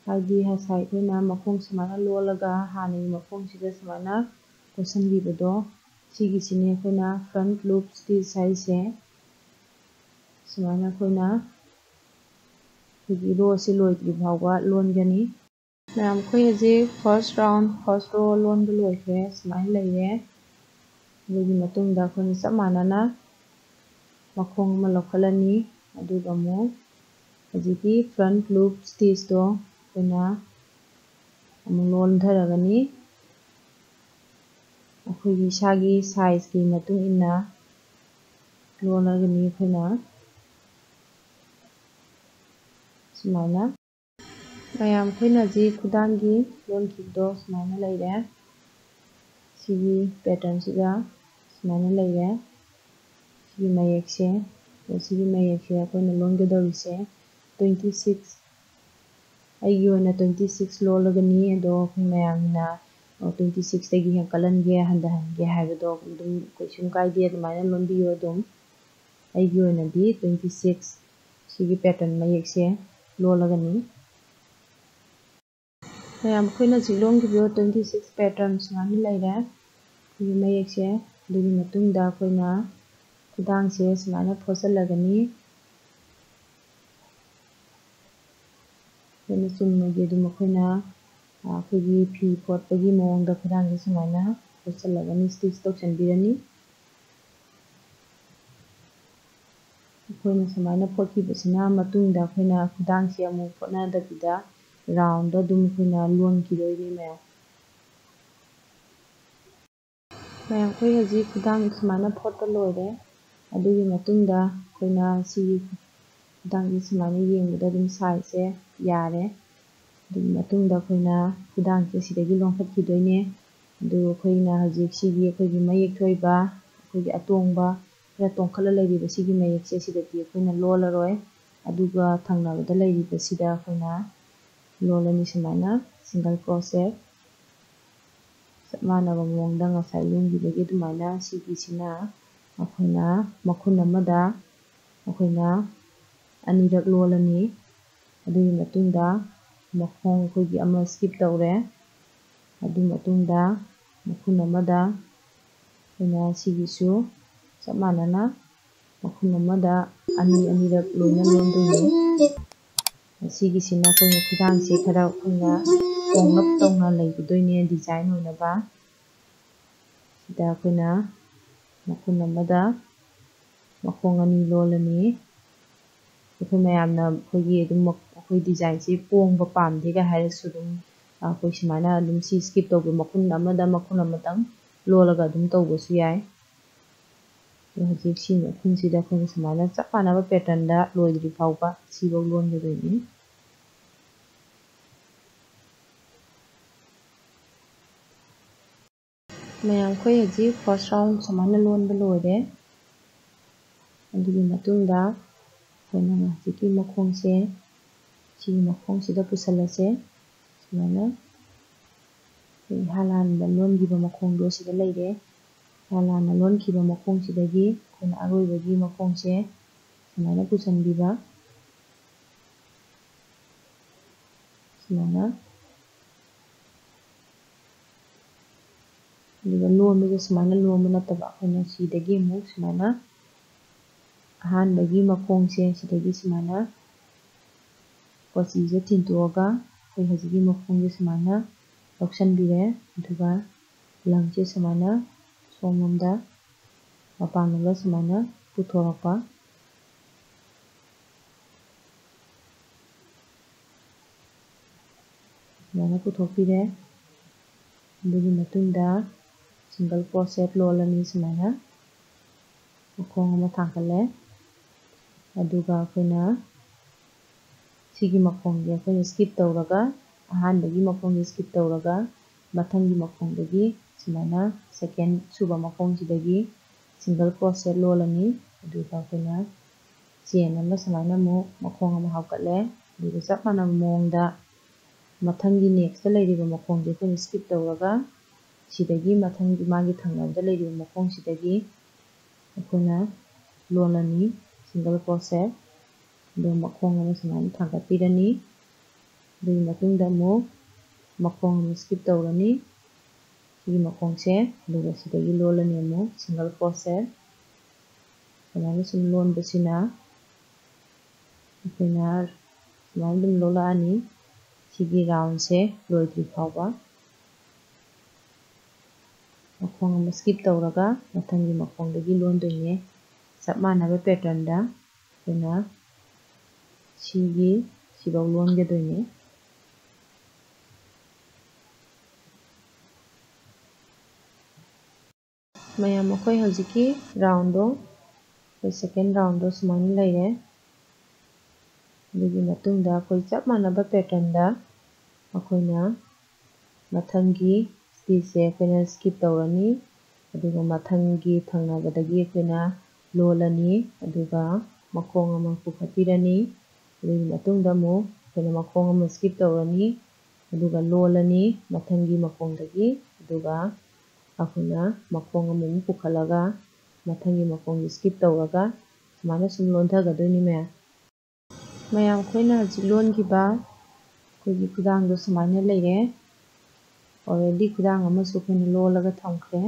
ꯍꯥꯏꯗꯤ ꯉꯁꯥꯏ ꯑꯩꯈꯣꯏꯅ ꯃꯈꯣꯡ ꯁꯨꯃꯥꯏꯅ ꯂꯣꯜꯂꯒ ꯍꯥꯟꯅꯒꯤ ꯃꯈꯣꯡꯁꯤꯗ ꯁꯨꯃꯥꯏꯅ ꯀꯣꯏꯁꯟꯈꯤꯕꯗꯣ, ꯁꯤꯒꯤꯁꯤꯅꯦ ꯑꯩꯈꯣꯏꯅ front loop stitch ꯍꯥꯏꯁꯦ꯫ ꯁꯨꯃꯥꯏꯅ ꯑꯩꯈꯣꯏꯅ ꯑꯩꯈꯣꯏꯒꯤ rowꯁꯦ ꯂꯣꯏꯗ꯭ꯔꯤ ꯐꯥꯎꯕ ꯂꯣꯟꯒꯅꯤ꯫ ꯃꯌꯥꯝ, ꯑꯩꯈꯣꯏ ꯍꯧꯖꯤꯛ first round, first row ꯂꯣꯟꯕ ꯂꯣꯏꯈ꯭ꯔꯦ, ꯁꯨꯃꯥꯏꯅ ꯂꯩꯔꯦ꯫ ꯑꯗꯨꯒꯤ ꯃꯇꯨꯡꯗ ꯑꯩꯈꯣꯏꯅ ꯆꯞ ꯃꯥꯟꯅꯅ ꯃꯈꯣꯡ ꯑꯃ ꯂꯧꯈꯠꯂꯅꯤ, ꯑꯗꯨꯒ ꯑꯃꯨꯛ ꯍꯧꯖꯤꯛꯀꯤ front loop stitchꯇꯣ ꯑꯩꯈꯣꯏꯅ ꯑꯃꯨꯛ ꯂꯣꯟꯊꯔꯒꯅꯤ꯫ ꯑꯩꯈꯣꯏꯒꯤ ꯏꯁꯥꯒꯤ sizeꯀꯤ ꯃꯇꯨꯡ ꯏꯟꯅ ꯂꯣꯜꯂꯒꯅꯤ ꯑꯩꯈꯣꯏꯅ ꯁꯨꯃꯥꯏꯅ꯫ ꯃꯌꯥꯝ, ꯑꯩꯈꯣꯏꯅ ꯍꯧꯖꯤꯛ ꯈꯨꯗꯥꯡꯒꯤ ꯂꯣꯟꯈꯤꯕꯗꯣ ꯁꯨꯃꯥꯏꯅ ꯂꯩꯔꯦ꯫ ꯁꯤꯒꯤ patternꯁꯤꯒ ꯁꯨꯃꯥꯏꯅ ꯂꯩꯔꯦ꯫ ꯁꯤꯒꯤ ꯃꯌꯦꯛꯁꯦ, ꯁꯤꯒꯤ ꯃꯌꯦꯛꯁꯦ ꯑꯩꯈꯣꯏꯅ ꯂꯣꯟꯒꯗꯧꯔꯤꯁꯦ twenty six, ꯑꯩꯒꯤ ꯑꯣꯏꯅ twenty six ꯂꯣꯜꯂꯒꯅꯤ꯫ ꯑꯗꯣ ꯑꯩꯈꯣꯏ ꯃꯌꯥꯝꯅ, ꯑ, twenty sixꯇꯒꯤ ꯍꯦꯟꯀꯠꯍꯟꯒꯦ, ꯍꯟꯊꯍꯟꯒꯦ ꯍꯥꯏꯕꯗꯣ ꯑꯗꯨꯝ ꯀꯩꯁꯨꯝ ꯀꯥꯏꯗꯦ, ꯑꯗꯨꯃꯥꯏꯅ ꯂꯣꯟꯕꯤꯌꯨ ꯑꯗꯨꯝ꯫ ꯑꯩꯒꯤ ꯑꯣꯏꯅꯗꯤ twenty six ꯁꯤꯒꯤ pattern ꯃꯌꯦꯛꯁꯦ ꯂꯣꯜꯂꯒꯅꯤ꯫ ꯃꯌꯥꯝ, ꯑꯩꯈꯣꯏꯅ ꯍꯧꯖꯤꯛ ꯂꯣꯟꯈꯤꯕ twenty six pattern ꯁꯨꯃꯥꯏꯅ ꯂꯩꯔꯦ꯫ ꯑꯩꯈꯣꯏꯒꯤ ꯃꯌꯦꯛꯁꯦ, ꯑꯗꯨꯒꯤ ꯃꯇꯨꯡꯗ ꯑꯩꯈꯣꯏꯅ ꯈꯨꯗꯥꯡꯁꯦ ꯁꯨꯃꯥꯏꯅ ꯐꯣꯠꯆꯜꯂꯒꯅꯤ꯫ ꯑꯩꯅ ꯆꯨꯝꯅꯒꯤ ꯑꯗꯨꯝ ꯑꯩꯈꯣꯏꯅ, ꯑ, ꯑꯩꯈꯣꯏꯒꯤ ꯐꯤ ꯐꯣꯠꯄꯒꯤ ꯃꯑꯣꯡꯗ ꯈꯨꯗꯥꯡꯁꯦ ꯁꯨꯃꯥꯏꯅ ꯐꯣꯠꯆꯜꯂꯒꯅꯤ, stitch ꯇꯧꯁꯟꯕꯤꯔꯅꯤ꯫ ꯑꯩꯈꯣꯏꯅ ꯁꯨꯃꯥꯏꯅ ꯐꯣꯠꯈꯤꯕꯁꯤꯅ ꯃꯇꯨꯡꯗ ꯑꯩꯈꯣꯏꯅ ꯈꯨꯗꯥꯡꯁꯦ ꯑꯃꯨꯛ ꯐꯣꯠꯅꯗꯕꯤꯗ round ꯑꯗꯨꯝ ꯑꯩꯈꯣꯏꯅ ꯂꯣꯟꯈꯤꯗꯣꯏꯅꯦ ꯃꯌꯥꯝ꯫ ꯃꯌꯥꯝ, ꯑꯩꯈꯣꯏ ꯍꯧꯖꯤꯛ ꯈꯨꯗꯥꯡ ꯁꯨꯃꯥꯏꯅ ꯐꯣꯠꯄ ꯂꯣꯏꯔꯦ꯫ ꯑꯗꯨꯒꯤ ꯃꯇꯨꯡꯗ ꯑꯩꯈꯣꯏꯅ ꯁꯤꯒꯤ ꯈꯨꯗꯥꯡꯁꯦ ꯁꯨꯃꯥꯏꯅ ꯌꯦꯡꯕꯗ ꯑꯗꯨꯝ size ꯁꯦ ꯌꯥꯔꯦ꯫ ꯑꯗꯨꯒꯤ ꯃꯇꯨꯡꯗ ꯑꯩꯈꯣꯏꯅ ꯈꯨꯗꯥꯡꯁꯦ ꯁꯤꯗꯒꯤ ꯂꯣꯟꯈꯠꯈꯤꯗꯣꯏꯅꯦ꯫ ꯑꯗꯨ ꯑꯩꯈꯣꯏꯅ ꯍꯧꯖꯤꯛ ꯁꯤꯒꯤ ꯑꯩꯈꯣꯏꯒꯤ ꯃꯌꯦꯛ ꯊꯣꯛꯏꯕ, ꯑꯩꯈꯣꯏꯒꯤ ꯑꯇꯣꯡꯕ ꯈꯔ ꯇꯣꯡꯈꯠꯂ ꯂꯩꯔꯤꯕ ꯁꯤꯒꯤ ꯃꯌꯦꯛꯁꯦ ꯁꯤꯗꯗꯤ ꯑꯩꯈꯣꯏꯅ ꯂꯣꯜꯂꯔꯣꯏ꯫ ꯑꯗꯨꯒ ꯊꯪꯅꯕꯗ ꯂꯩꯔꯤꯕꯁꯤꯗ ꯑꯩꯈꯣꯏꯅ ꯂꯣꯜꯂꯅꯤ ꯁꯨꯃꯥꯏꯅ single crochet꯫ ꯆꯞ ꯃꯥꯟꯅꯕ ꯃꯑꯣꯡꯗ ꯉꯁꯥꯏ ꯂꯣꯟꯈꯤꯕꯒꯤ ꯑꯗꯨꯃꯥꯏꯅ ꯁꯤꯒꯤꯁꯤꯅ ꯑꯩꯈꯣꯏꯅ ꯃꯈꯨꯟ ꯑꯃꯗ ꯑꯩꯈꯣꯏꯅ ꯑꯅꯤꯔꯛ ꯂꯣꯜꯂꯅꯤ꯫ ꯑꯗꯨꯒꯤ ꯃꯇꯨꯡꯗ ꯃꯈꯣꯡ ꯑꯩꯈꯣꯏꯒꯤ ꯑꯃ skip ꯇꯧꯔꯦ꯫ ꯑꯗꯨ ꯃꯇꯨꯡꯗ ꯃꯈꯨꯟ ꯑꯃꯗ ꯑꯩꯈꯣꯏꯅ ꯁꯤꯒꯤꯁꯨ ꯆꯞ ꯃꯥꯟꯅꯅ ꯃꯈꯨꯟ ꯑꯃꯗ ꯑꯅꯤ ꯑꯅꯤꯔꯛ ꯂꯣꯏꯅ ꯂꯣꯟꯗꯣꯏꯅꯤ꯫ ꯑꯁꯤꯒꯤꯁꯤꯅ ꯑꯩꯈꯣꯏꯅ ꯈꯨꯗꯥꯡꯁꯦ ꯈꯔ ꯑꯩꯈꯣꯏꯅ ꯀꯣꯡꯂꯞ ꯇꯧꯅ ꯂꯩꯒꯗꯣꯏꯅꯦ design ꯑꯣꯏꯅꯕ꯫ ꯁꯤꯗ ꯑꯩꯈꯣꯏꯅ ꯃꯈꯨꯟ ꯑꯃꯗ ꯃꯈꯣꯡ ꯑꯅꯤ ꯂꯣꯜꯂꯅꯤ꯫ ꯑꯩꯈꯣꯏ ꯃꯌꯥꯝꯅ ꯑꯩꯈꯣꯏꯒꯤ ꯑꯗꯨꯝ ꯃꯈ-, ꯑꯩꯈꯣꯏ design ꯁꯦ ꯄꯣꯡꯕ ꯄꯥꯝꯗꯦꯒ ꯍꯥꯏꯔꯁꯨ ꯑꯗꯨꯝ ꯑꯩꯈꯣꯏ ꯁꯨꯃꯥꯏꯅ ꯑꯗꯨꯝ ꯁꯤ skip ꯇꯧꯕ, ꯃꯈꯨꯟ ꯑꯃꯗ ꯃꯈꯨꯟ ꯑꯃꯇꯪ ꯂꯣꯜꯂꯒ ꯑꯗꯨꯝ ꯇꯧꯕꯁꯨ ꯌꯥꯏ꯫ ꯑꯗꯣ ꯍꯧꯖꯤꯛ ꯁꯤ ꯃꯈꯨꯟꯁꯤꯗ ꯑꯩꯈꯣꯏꯅ ꯁꯨꯃꯥꯏꯅ ꯆꯞ ꯃꯥꯟꯅꯕ pattern ꯗ ꯂꯣꯏꯗ꯭ꯔꯤ ꯐꯥꯎꯕ ꯁꯤꯐꯧ ꯂꯣꯟꯒꯗꯣꯏꯅꯤ꯫ ꯃꯌꯥꯝ, ꯑꯩꯈꯣꯏ ꯍꯧꯖꯤꯛ first round ꯁꯨꯃꯥꯏꯅ ꯂꯣꯟꯕ ꯂꯣꯏꯔꯦ꯫ ꯑꯗꯨꯒꯤ ꯃꯇꯨꯡꯗ ꯑꯩꯈꯣꯏꯅ ꯍꯧꯖꯤꯛꯀꯤ ꯃꯈꯣꯡꯁꯦ ꯁꯤꯒꯤ ꯃꯈꯣꯡꯁꯤꯗ ꯄꯨꯁꯜꯂꯁꯦ꯫ ꯁꯨꯃꯥꯏꯅ ꯑꯩꯈꯣꯏ ꯏꯍꯥꯟ ꯍꯥꯟꯕ ꯂꯣꯟꯈꯤꯕ ꯃꯈꯣꯡꯗꯣ ꯁꯤꯗ ꯂꯩꯔꯦ꯫ ꯏꯍꯥꯟ ꯍꯥꯟꯅ ꯂꯣꯟꯈꯤꯕ ꯃꯈꯣꯡꯁꯤꯗꯒꯤ ꯑꯩꯈꯣꯏꯅ ꯑꯔꯣꯏꯕꯒꯤ ꯃꯈꯣꯡꯁꯦ ꯁꯨꯃꯥꯏꯅ ꯄꯨꯁꯟꯕꯤꯕ꯫ ꯁꯨꯃꯥꯏꯅ꯫ ꯑꯗꯨꯒ ꯂꯣꯟꯕꯁꯦ ꯁꯨꯃꯥꯏꯅ ꯂꯣꯟꯕ ꯅꯠꯇꯕ, ꯑꯩꯈꯣꯏꯅ ꯁꯤꯗꯒꯤ ꯑꯃꯨꯛ ꯁꯨꯃꯥꯏꯅ ꯑꯍꯥꯟꯕꯒꯤ ꯃꯈꯣꯡꯁꯦ ꯁꯤꯗꯒꯤ ꯁꯨꯃꯥꯏꯅ ꯀꯣꯆꯤꯁꯦ ꯊꯤꯟꯇꯣꯛꯑꯒ ꯑꯩꯈꯣꯏ ꯍꯧꯖꯤꯛꯀꯤ ꯃꯈꯣꯡꯁꯦ ꯁꯨꯃꯥꯏꯅ ꯂꯧꯁꯟꯕꯤꯔꯦ꯫ ꯑꯗꯨꯒ ꯂꯪꯁꯦ ꯁꯨꯃꯥꯏꯅ ꯁꯣꯝꯂꯣꯝꯗ ꯃꯄꯥꯟꯂꯣꯝꯗ ꯁꯨꯃꯥꯏꯅ ꯄꯨꯊꯣꯔꯛꯄ꯫ ꯁꯨꯃꯥꯏꯅ ꯄꯨꯊꯣꯛꯄꯤꯔꯦ꯫ ꯑꯗꯨꯒꯤ ꯃꯇꯨꯡꯗ single crochet ꯂꯣꯜꯂꯅꯤ꯫ ꯁꯨꯃꯥꯏꯅ ꯃꯈꯣꯡ ꯑꯃ ꯊꯥꯡꯒꯠꯂꯦ꯫ ꯑꯗꯨꯒ ꯑꯩꯈꯣꯏꯅ ꯁꯤꯒꯤ ꯃꯈꯣꯡꯁꯦ ꯑꯩꯈꯣꯏꯅ skip ꯇꯧꯔꯒ, ꯑꯍꯥꯟꯕꯒꯤ ꯃꯈꯣꯡꯁꯦ skip ꯇꯧꯔꯒ, ꯃꯊꯪꯒꯤ ꯃꯈꯣꯡꯗꯒꯤ ꯁꯨꯃꯥꯏꯅ second ꯁꯨꯕ ꯃꯈꯣꯡꯁꯤꯗꯒꯤ single crochet ꯂꯣꯜꯂꯅꯤ꯫ ꯑꯗꯨꯒ ꯑꯩꯈꯣꯏꯅ chain ꯑꯃ ꯁꯨꯃꯥꯏꯅ ꯑꯃꯨꯛ ꯃꯈꯣꯡ ꯑꯃ ꯍꯥꯞꯀꯠꯂꯦ꯫ ꯑꯗꯨꯒ ꯆꯞ ꯃꯥꯟꯅꯕ ꯃꯑꯣꯡꯗ ꯃꯊꯪꯒꯤ next ꯂꯩꯔꯤꯕ ꯃꯈꯣꯡꯁꯦ ꯑꯩꯈꯣꯏꯅ skip ꯇꯧꯔꯒ, ꯁꯤꯗꯒꯤ ꯃꯊꯪꯒꯤ ꯃꯥꯒꯤ ꯊꯪꯅꯕꯗ ꯂꯩꯔꯤꯕ ꯃꯈꯣꯡꯁꯤꯗꯒꯤ ꯑꯩꯈꯣꯏꯅ ꯂꯣꯜꯂꯅꯤ single crochet꯫ ꯑꯗꯨꯒ ꯃꯈꯣꯡ ꯑꯃ ꯁꯨꯃꯥꯏꯅ ꯊꯥꯡꯒꯠꯄꯤꯔꯅꯤ꯫ ꯑꯗꯨꯒꯤ ꯃꯇꯨꯡꯗ ꯑꯃꯨꯛ ꯃꯈꯣꯡ ꯑꯃ skip ꯇꯧꯔꯅꯤ, ꯁꯤꯒꯤ ꯃꯈꯣꯡꯁꯦ, ꯑꯗꯨꯒ ꯁꯤꯗꯒꯤ ꯂꯣꯜꯂꯅꯤ ꯑꯃꯨꯛ single crochet꯫ ꯁꯨꯃꯥꯏꯅ ꯁꯨꯝ ꯂꯣꯟꯕꯁꯤꯅ ꯑꯩꯈꯣꯏꯅ ꯁꯨꯃꯥꯏꯅ ꯑꯗꯨꯝ ꯂꯣꯜꯂꯛꯑꯅꯤ, ꯁꯤꯒꯤ roundꯁꯦ ꯂꯣꯏꯗ꯭ꯔꯤ ꯐꯥꯎꯕ꯫ ꯃꯈꯣꯡ ꯑꯃ skip ꯇꯧꯔꯒ ꯃꯊꯪꯒꯤ ꯃꯈꯣꯡꯗꯒꯤ ꯂꯣꯟꯗꯣꯏꯅꯦ꯫ ꯆꯞ ꯃꯥꯟꯅꯕ patternꯗ ꯑꯩꯈꯣꯏꯅ ꯁꯤꯒꯤ ꯁꯤꯐꯥꯎ ꯂꯣꯟꯒꯗꯣꯏꯅꯦ꯫ ꯃꯌꯥꯝ, ꯑꯩꯈꯣꯏ ꯍꯧꯖꯤꯛꯀꯤ roundꯗꯣ, ꯑꯩꯈꯣꯏ second roundꯗꯣ ꯁꯨꯃꯥꯏꯅ ꯂꯩꯔꯦ꯫ ꯑꯗꯨꯒꯤ ꯃꯇꯨꯡꯗ ꯑꯩꯈꯣꯏ ꯆꯞ ꯃꯥꯟꯅꯕ patternꯗ ꯑꯩꯈꯣꯏꯅ ꯃꯊꯪꯒꯤ stitchꯁꯦ ꯑꯩꯈꯣꯏꯅ skip ꯇꯧꯔꯅꯤ꯫ ꯑꯗꯨꯒ ꯃꯊꯪꯒꯤ ꯊꯪꯅꯕꯗꯒꯤ ꯑꯩꯈꯣꯏꯅ ꯂꯣꯜꯂꯅꯤ꯫ ꯑꯗꯨꯒ ꯃꯈꯣꯡ ꯑꯃ ꯄꯨꯈꯠꯄꯤꯔꯅꯤ꯫ ꯑꯗꯨꯒꯤ ꯃꯇꯨꯡꯗ ꯑꯃꯨꯛ ꯑꯩꯈꯣꯏꯅ ꯃꯈꯣꯡ ꯑꯃ skip ꯇꯧꯔꯅꯤ꯫ ꯑꯗꯨꯒ ꯂꯣꯜꯂꯅꯤ ꯃꯊꯪꯒꯤ ꯃꯈꯣꯡꯗꯒꯤ꯫ ꯑꯗꯨꯒ ꯑꯩꯈꯣꯏꯅ ꯃꯈꯣꯡ ꯑꯃꯃꯨꯛ ꯄꯨꯈꯠꯂꯒ ꯃꯊꯪꯒꯤ ꯃꯈꯣꯡꯁꯦ skip ꯇꯧꯔꯒ ꯁꯨꯃꯥꯏꯅ ꯁꯨꯝ ꯂꯣꯟꯊꯒꯗꯣꯏꯅꯤ ꯃꯌꯥꯝ꯫ ꯃꯌꯥꯝ, ꯑꯩꯈꯣꯏꯅ ꯍꯧꯖꯤꯛ ꯂꯣꯟꯈꯤꯕ ꯑꯩꯈꯣꯏꯒꯤ ꯈꯨꯗꯥꯡꯗꯣ ꯁꯨꯃꯥꯏꯅ ꯂꯩꯔꯦ꯫ Already ꯈꯨꯗꯥꯡ ꯑꯃꯁꯨ ꯑꯩꯈꯣꯏꯅ ꯂꯣꯜꯂꯒ ꯊꯝꯈ꯭ꯔꯦ꯫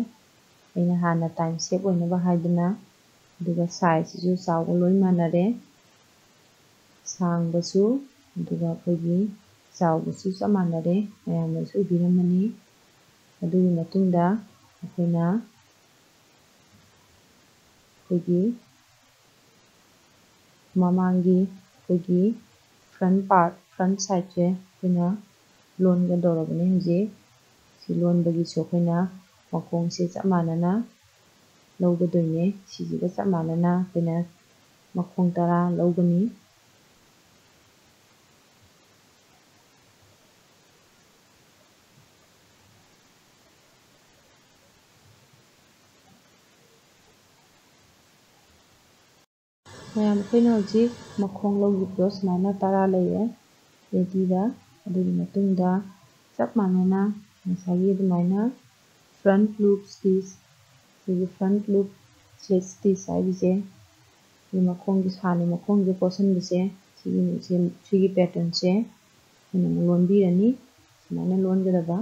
ꯑꯩꯅ ꯍꯥꯟꯅ time save ꯑꯣꯏꯅꯕ ꯍꯥꯏꯗꯅ꯫ ꯑꯗꯨꯒ sizeꯁꯤꯁꯨ ꯆꯥꯎꯕ ꯂꯣꯏ ꯃꯥꯟꯅꯔꯦ꯫ ꯁꯥꯡꯕꯁꯨ ꯑꯗꯨꯒ ꯑꯩꯈꯣꯏꯒꯤ ꯆꯥꯎꯕꯁꯨ ꯆꯞ ꯃꯥꯟꯅꯔꯦ, ꯃꯌꯥꯝꯅꯁꯨ ꯎꯕꯤꯔꯝꯃꯅꯤ꯫ ꯑꯗꯨꯒꯤ ꯃꯇꯨꯡꯗ ꯑꯩꯈꯣꯏꯅ ꯑꯩꯈꯣꯏꯒꯤ ꯃꯃꯥꯡꯒꯤ ꯑꯩꯈꯣꯏꯒꯤ front part, front sideꯁꯦ ꯑꯩꯈꯣꯏꯅ ꯂꯣꯟꯒꯗꯧꯔꯕꯅꯤ ꯍꯧꯖꯤꯛ꯫ ꯁꯤ ꯂꯣꯟꯕꯒꯤꯁꯨ ꯑꯩꯈꯣꯏꯅ ꯃꯈꯣꯡꯁꯦ ꯆꯞ ꯃꯥꯟꯅꯅ ꯂꯧꯒꯗꯣꯏꯅꯦ꯫ ꯁꯤꯁꯤꯒ ꯆꯞ ꯃꯥꯟꯅꯅ ꯑꯩꯈꯣꯏꯅ ꯃꯈꯣꯡ ꯇꯔꯥ ꯂꯧꯒꯅꯤ꯫ ꯃꯌꯥꯝ, ꯑꯩꯈꯣꯏꯅ ꯍꯧꯖꯤꯛ ꯃꯈꯣꯡ ꯂꯧꯈꯤꯕꯗꯣ ꯁꯨꯃꯥꯏꯅ ꯇꯔꯥ ꯂꯩꯔꯦ readyꯗ꯫ ꯑꯗꯨꯒꯤ ꯃꯇꯨꯡꯗ ꯆꯞ ꯃꯥꯟꯅꯅ ꯉꯁꯥꯏꯒꯤ ꯑꯗꯨꯃꯥꯏꯅ front loop stitch, ꯑꯩꯈꯣꯏꯒꯤ front loop slip stitch ꯍꯥꯏꯔꯤꯁꯦ, ꯁꯤ ꯃꯈꯣꯡꯒꯤ ꯁꯥꯅꯤ ꯃꯈꯣꯡꯁꯦ ꯀꯣꯠꯁꯤꯟꯕꯁꯦ, ꯁꯤꯒꯤ, ꯁꯤꯒꯤ patternꯁꯦ ꯑꯩꯈꯣꯏꯅ ꯑꯃꯨꯛ ꯂꯣꯟꯕꯤꯔꯅꯤ꯫ ꯁꯨꯃꯥꯏꯅ ꯂꯣꯟꯒꯗꯕ꯫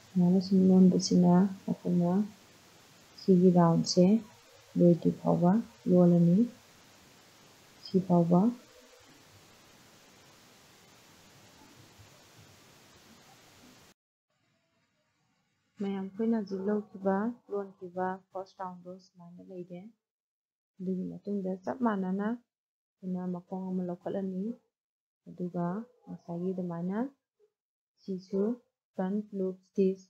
ꯁꯨꯃꯥꯏꯅ ꯁꯨꯝ ꯂꯣꯟꯕꯁꯤꯅ ꯑꯩꯈꯣꯏꯅ ꯁꯤꯒꯤ roundꯁꯦ ꯂꯣꯏꯗ꯭ꯔꯤ ꯐꯥꯎꯕ ꯂꯣꯜꯂꯅꯤ꯫ ꯁꯤ ꯐꯥꯎꯕ꯫ ꯃꯌꯥꯝ, ꯑꯩꯈꯣꯏꯅ ꯍꯧꯖꯤꯛ ꯂꯧꯈꯤꯕ, ꯂꯣꯟꯈꯤꯕ first roundꯗꯣ ꯁꯨꯃꯥꯏꯅ ꯂꯩꯔꯦ꯫ ꯑꯗꯨꯒꯤ ꯃꯇꯨꯡꯗ ꯆꯞ ꯃꯥꯟꯅꯅ ꯑꯩꯈꯣꯏꯅ ꯃꯈꯣꯡ ꯑꯃ ꯂꯧꯈꯠꯂꯅꯤ꯫ ꯑꯗꯨꯒ ꯉꯁꯥꯏꯒꯤ ꯑꯗꯨꯃꯥꯏꯅ ꯁꯤꯁꯨ front loop stitch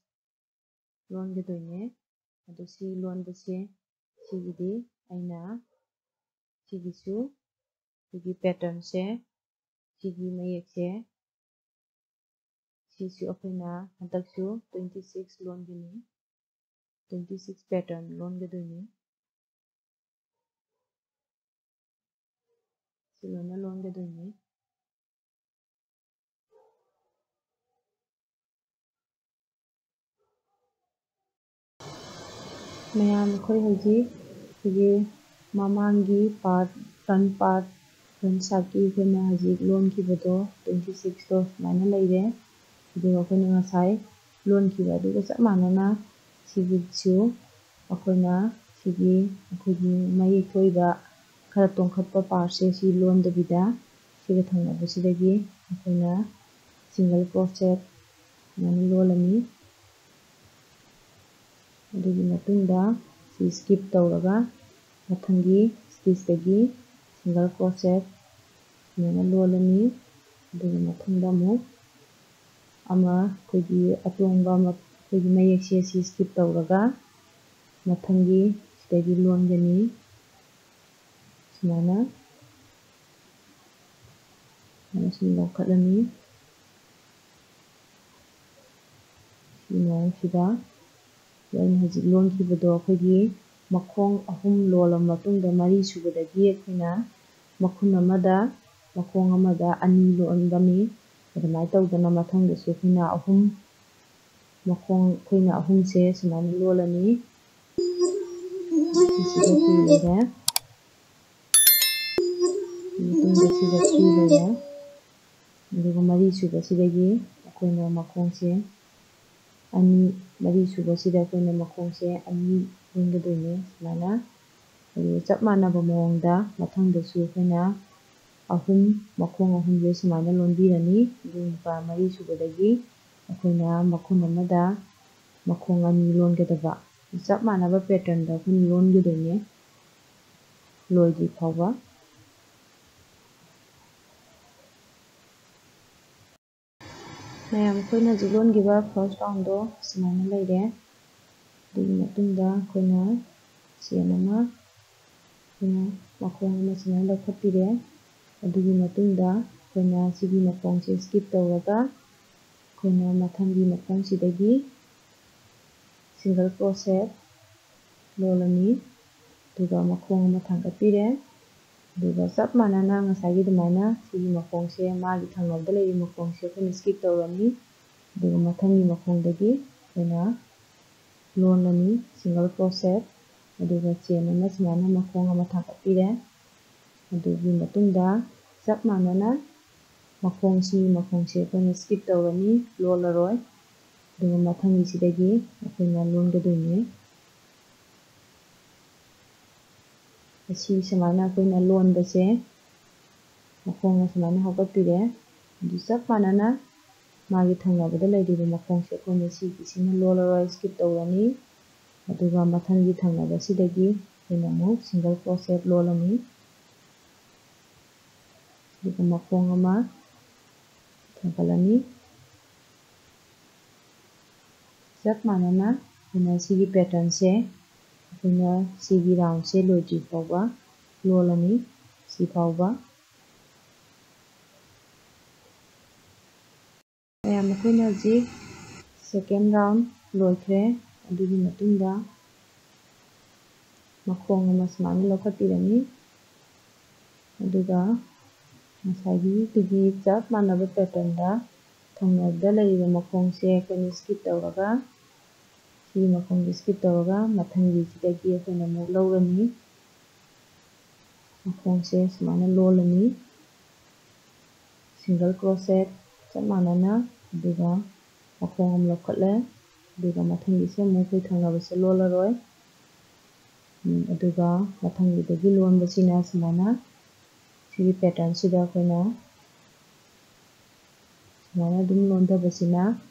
ꯂꯣꯟꯒꯗꯣꯏꯅꯦ꯫ ꯑꯗꯨ ꯁꯤ ꯂꯣꯟꯕꯁꯦ, ꯁꯤꯒꯤꯗꯤ ꯑꯩꯅ ꯁꯤꯒꯤꯁꯨ ꯑꯩꯈꯣꯏꯒꯤ patternꯁꯦ, ꯁꯤꯒꯤ ꯃꯌꯦꯛꯁꯦ, ꯁꯤꯁꯨ ꯑꯩꯈꯣꯏꯅ ꯍꯟꯗꯛꯁꯨ twenty six ꯂꯣꯟꯒꯅꯤ, twenty six pattern ꯂꯣꯟꯒꯗꯣꯏꯅꯤ꯫ ꯁꯤ ꯂꯣꯏꯅ ꯂꯣꯟꯒꯗꯣꯏꯅꯤ꯫ ꯃꯌꯥꯝ, ꯑꯩꯈꯣꯏ ꯍꯧꯖꯤꯛ ꯑꯩꯈꯣꯏꯒꯤ ꯃꯃꯥꯡꯒꯤ part, front part, front sideꯀꯤ ꯑꯩꯈꯣꯏꯅ ꯍꯧꯖꯤꯛ ꯂꯣꯟꯈꯤꯕꯗꯣ twenty sixꯇꯣ ꯁꯨꯃꯥꯏꯅ ꯂꯩꯔꯦ꯫ ꯑꯗꯨꯒ ꯑꯩꯈꯣꯏꯅ ꯉꯁꯥꯏ ꯂꯣꯟꯈꯤꯕ ꯑꯗꯨꯒ ꯆꯞ ꯃꯥꯟꯅꯅ ꯁꯤꯒꯤꯁꯨ ꯑꯩꯈꯣꯏꯅ ꯁꯤꯒꯤ ꯑꯩꯈꯣꯏꯒꯤ ꯃꯌꯦꯛ ꯊꯣꯛꯏꯕ ꯈꯔ ꯇꯣꯡꯈꯠꯄ ꯄꯥꯔꯠꯁꯦ ꯁꯤ ꯂꯣꯟꯗꯕꯤꯗ ꯁꯤꯒ ꯊꯪꯅꯕꯁꯤꯗꯒꯤ ꯑꯩꯈꯣꯏꯅ ꯁꯤꯡꯒꯜ ꯀ꯭ꯔꯣꯁꯦꯠ ꯁꯨꯃꯥꯏꯅ ꯂꯣꯜꯂꯅꯤ꯫ ꯑꯗꯨꯒꯤ ꯃꯇꯨꯡꯗ ꯁꯤ ꯁ꯭ꯀꯤꯞ ꯇꯧꯔꯒ ꯃꯊꯪꯒꯤ ꯁ꯭ꯇꯤꯆꯇꯒꯤ ꯁꯤꯡꯒꯜ ꯀ꯭ꯔꯣꯁꯦꯠ ꯁꯨꯃꯥꯏꯅ ꯂꯣꯜꯂꯅꯤ꯫ ꯑꯗꯨꯒꯤ ꯃꯊꯪꯗ ꯑꯃꯨꯛ ꯑꯃ ꯑꯩꯈꯣꯏꯒꯤ ꯑꯇꯣꯡꯕ ꯑꯃ, ꯑꯩꯈꯣꯏꯒꯤ ꯃꯌꯦꯛꯁꯦ ꯁꯤ ꯁ꯭ꯀꯤꯞ ꯇꯧꯔꯒ ꯃꯊꯪꯒꯤ ꯁꯤꯗꯒꯤ ꯂꯣꯟꯒꯅꯤ꯫ ꯁꯨꯃꯥꯏꯅ, ꯁꯨꯃꯥꯏꯅ ꯁꯨꯝ ꯂꯧꯈꯠꯂꯅꯤ꯫ ꯁꯤ ꯃꯑꯣꯡꯁꯤꯗ ꯑꯩꯅ ꯍꯧꯖꯤꯛ ꯂꯣꯟꯈꯤꯕꯗꯣ ꯑꯩꯈꯣꯏꯒꯤ ꯃꯈꯣꯡ ꯑꯍꯨꯝ ꯂꯣꯜꯂꯕ ꯃꯇꯨꯡꯗ ꯃꯔꯤ ꯁꯨꯕꯗꯒꯤ ꯑꯩꯈꯣꯏꯅ ꯃꯈꯨꯟ ꯑꯃꯗ ꯃꯈꯣꯡ ꯑꯃꯗ ꯑꯅꯤ ꯂꯣꯟꯕꯅꯤ꯫ ꯑꯗꯨꯃꯥꯏꯅ ꯇꯧꯗꯅ ꯃꯊꯪꯗꯁꯨ ꯑꯩꯈꯣꯏꯅ ꯑꯍꯨꯝ, ꯃꯈꯣꯡ ꯑꯩꯈꯣꯏꯅ ꯑꯍꯨꯝꯁꯦ ꯁꯨꯃꯥꯏꯅ ꯂꯣꯜꯂꯅꯤ꯫ ꯁꯤꯁꯤꯗ ꯁꯤ ꯂꯩꯔꯦ꯫ ꯃꯇꯨꯡꯗ ꯁꯤꯒ ꯁꯤ ꯂꯩꯔꯦ꯫ ꯑꯗꯨꯒ ꯃꯔꯤ ꯁꯨꯕꯁꯤꯗꯒꯤ ꯑꯩꯈꯣꯏꯅ ꯃꯈꯣꯡꯁꯦ ꯑꯅꯤ, ꯃꯔꯤ ꯁꯨꯕꯁꯤꯗ ꯑꯩꯈꯣꯏꯅ ꯃꯈꯣꯡꯁꯦ ꯑꯅꯤ ꯂꯣꯟꯒꯗꯣꯏꯅꯦ ꯁꯨꯃꯥꯏꯅ꯫ ꯑꯗꯨꯒ ꯆꯞ ꯃꯥꯟꯅꯕ ꯃꯑꯣꯡꯗ ꯃꯊꯪꯗꯁꯨ ꯑꯩꯈꯣꯏꯅ ꯑꯍꯨꯝ, ꯃꯈꯣꯡ ꯑꯍꯨꯝꯁꯦ ꯁꯨꯃꯥꯏꯅ ꯂꯣꯟꯕꯤꯔꯅꯤ꯫ ꯑꯗꯨꯒ ꯃꯔꯤ ꯁꯨꯕꯗꯒꯤ ꯑꯩꯈꯣꯏꯅ ꯃꯈꯨꯟ ꯑꯃꯗ ꯃꯈꯣꯡ ꯑꯅꯤ ꯂꯣꯟꯒꯗꯕ꯫ ꯆꯞ ꯃꯥꯟꯅꯕ ꯄꯦꯇꯔꯟꯗ ꯑꯩꯈꯣꯏꯅ ꯂꯣꯟꯒꯗꯣꯏꯅꯦ ꯂꯣꯏꯗ꯭ꯔꯤ ꯐꯥꯎꯕ꯫ ꯃꯌꯥꯝ, ꯑꯩꯈꯣꯏꯅ ꯍꯧꯖꯤꯛ ꯂꯣꯟꯈꯤꯕ ꯐꯥꯔꯁ ꯔꯥꯎꯟꯗꯣ ꯁꯨꯃꯥꯏꯅ ꯂꯩꯔꯦ꯫ ꯑꯗꯨꯒꯤ ꯃꯇꯨꯡꯗ ꯑꯩꯈꯣꯏꯅ ꯆꯦꯟ ꯑꯃ, ꯑꯩꯈꯣꯏꯅ ꯃꯈꯣꯡ ꯑꯃ ꯁꯨꯃꯥꯏꯅ ꯂꯧꯈꯠꯄꯤꯔꯦ꯫ ꯑꯗꯨꯒꯤ ꯃꯇꯨꯡꯗ ꯑꯩꯈꯣꯏꯅ ꯁꯤꯒꯤ ꯃꯈꯣꯡꯁꯦ ꯁ꯭ꯀꯤꯞ ꯇꯧꯔꯒ ꯑꯩꯈꯣꯏꯅ ꯃꯊꯪꯒꯤ ꯃꯈꯣꯡꯁꯤꯗꯒꯤ ꯁꯤꯡꯒꯜ ꯀ꯭ꯔꯣꯁꯦꯠ ꯂꯣꯜꯂꯅꯤ꯫ ꯑꯗꯨꯒ ꯃꯈꯣꯡ ꯑꯃ ꯊꯥꯡꯒꯠꯄꯤꯔꯦ꯫ ꯑꯗꯨꯒ ꯆꯞ ꯃꯥꯟꯅꯅ ꯉꯁꯥꯏꯒꯤ ꯑꯗꯨꯃꯥꯏꯅ ꯁꯤꯒꯤ ꯃꯈꯣꯡꯁꯦ, ꯃꯥꯒꯤ ꯊꯪꯅꯕꯗ ꯂꯩꯔꯤꯕ ꯃꯈꯣꯡꯁꯦ ꯑꯩꯈꯣꯏꯅ ꯁ꯭ꯀꯤꯞ ꯇꯧꯔꯅꯤ꯫ ꯑꯗꯨꯒ ꯃꯊꯪꯒꯤ ꯃꯈꯣꯡꯗꯒꯤ ꯑꯩꯈꯣꯏꯅ ꯂꯣꯜꯂꯅꯤ ꯁꯤꯡꯒꯜ ꯀ꯭ꯔꯣꯁꯦꯠ꯫ ꯑꯗꯨꯒ ꯆꯦꯟ ꯑꯃ ꯁꯨꯃꯥꯏꯅ ꯃꯈꯣꯡ ꯑꯃ ꯊꯥꯡꯒꯠꯄꯤꯔꯦ꯫ ꯑꯗꯨꯒꯤ ꯃꯇꯨꯡꯗ ꯆꯞ ꯃꯥꯟꯅꯅ ꯃꯈꯣꯡꯁꯤ, ꯃꯈꯣꯡꯁꯦ ꯑꯩꯈꯣꯏꯅ ꯁ꯭ꯀꯤꯞ ꯇꯧꯔꯅꯤ, ꯂꯣꯜꯂꯔꯣꯏ꯫ ꯑꯗꯨꯒ ꯃꯊꯪꯒꯤꯁꯤꯗꯒꯤ ꯑꯩꯈꯣꯏꯅ ꯂꯣꯟꯒꯗꯣꯏꯅꯦ꯫ ꯑꯁꯤ ꯁꯨꯃꯥꯏꯅ ꯑꯩꯈꯣꯏꯅ ꯂꯣꯟꯕꯁꯦ ꯃꯈꯣꯡ ꯑꯁꯨꯃꯥꯏꯅ ꯍꯧꯒꯠꯄꯤꯔꯦ꯫ ꯑꯗꯨ ꯆꯞ ꯃꯥꯟꯅꯅ ꯃꯥꯒꯤ ꯊꯪꯅꯕꯗ ꯂꯩꯔꯤꯕ ꯃꯈꯣꯡꯁꯦ ꯑꯩꯈꯣꯏꯅ ꯁꯤꯒꯤꯁꯤꯅ ꯂꯣꯜꯂꯔꯣꯏ, skip ꯇꯧꯔꯅꯤ꯫ ꯑꯗꯨꯒ ꯃꯊꯪꯒꯤ ꯊꯪꯅꯕꯁꯤꯗꯒꯤ ꯑꯩꯈꯣꯏꯅ ꯑꯃꯨꯛ single crochet ꯂꯣꯜꯂꯅꯤ꯫ ꯑꯗꯨꯒ ꯃꯈꯣꯡ ꯑꯃ ꯊꯥꯡꯒꯠꯂꯅꯤ꯫ ꯆꯞ ꯃꯥꯟꯅꯅ ꯑꯩꯈꯣꯏꯅ ꯁꯤꯒꯤ patternꯁꯦ ꯑꯩꯈꯣꯏꯅ ꯁꯤꯒꯤ roundꯁꯦ ꯂꯣꯏꯗ꯭ꯔꯤ ꯐꯥꯎꯕ ꯂꯣꯜꯂꯅꯤ, ꯁꯤ ꯐꯥꯎꯕ꯫ ꯃꯌꯥꯝ, ꯑꯩꯈꯣꯏꯅ ꯍꯧꯖꯤꯛ second round ꯂꯣꯏꯈ꯭ꯔꯦ꯫ ꯑꯗꯨꯒꯤ ꯃꯇꯨꯡꯗ ꯃꯈꯣꯡ ꯑꯃ ꯁꯨꯃꯥꯏꯅ ꯂꯧꯈꯠꯄꯤꯔꯅꯤ꯫ ꯑꯗꯨꯒ ꯉꯁꯥꯏꯒꯤꯗꯨꯒꯤ ꯆꯞ ꯃꯥꯟꯅꯕ patternꯗ ꯊꯪꯅꯕꯗ ꯂꯩꯔꯤꯕ ꯃꯈꯣꯡꯁꯦ ꯑꯩꯈꯣꯏꯅ skip ꯇꯧꯔꯒ, ꯁꯤꯒꯤ ꯃꯈꯣꯡꯁꯦ skip ꯇꯧꯔꯒ ꯃꯊꯪꯒꯤꯁꯤꯗꯒꯤ ꯑꯩꯈꯣꯏꯅ ꯑꯃꯨꯛ ꯂꯧꯔꯅꯤ꯫ ꯃꯈꯣꯡꯁꯦ ꯁꯨꯃꯥꯏꯅ ꯂꯣꯜꯂꯅꯤ꯫ Single crochet ꯆꯞ ꯃꯥꯟꯅꯅ, ꯑꯗꯨꯒ ꯃꯈꯣꯡ ꯑꯃ ꯂꯧꯈꯠꯂꯦ꯫ ꯑꯗꯨꯒ ꯃꯊꯪꯒꯤꯁꯦ ꯑꯃꯨꯛ ꯑꯩꯈꯣꯏ ꯊꯪꯅꯕꯁꯦ ꯂꯣꯜꯂꯔꯣꯏ꯫ ꯎꯝ, ꯑꯗꯨꯒ ꯃꯊꯪꯒꯤꯗꯒꯤ ꯂꯣꯟꯕꯁꯤꯅ ꯁꯨꯃꯥꯏꯅ ꯁꯤꯒꯤ patternꯁꯤꯗ ꯑꯩꯈꯣꯏꯅ ꯁꯨꯃꯥꯏꯅ ꯑꯗꯨꯝ ꯂꯣꯟꯊꯕꯁꯤꯅ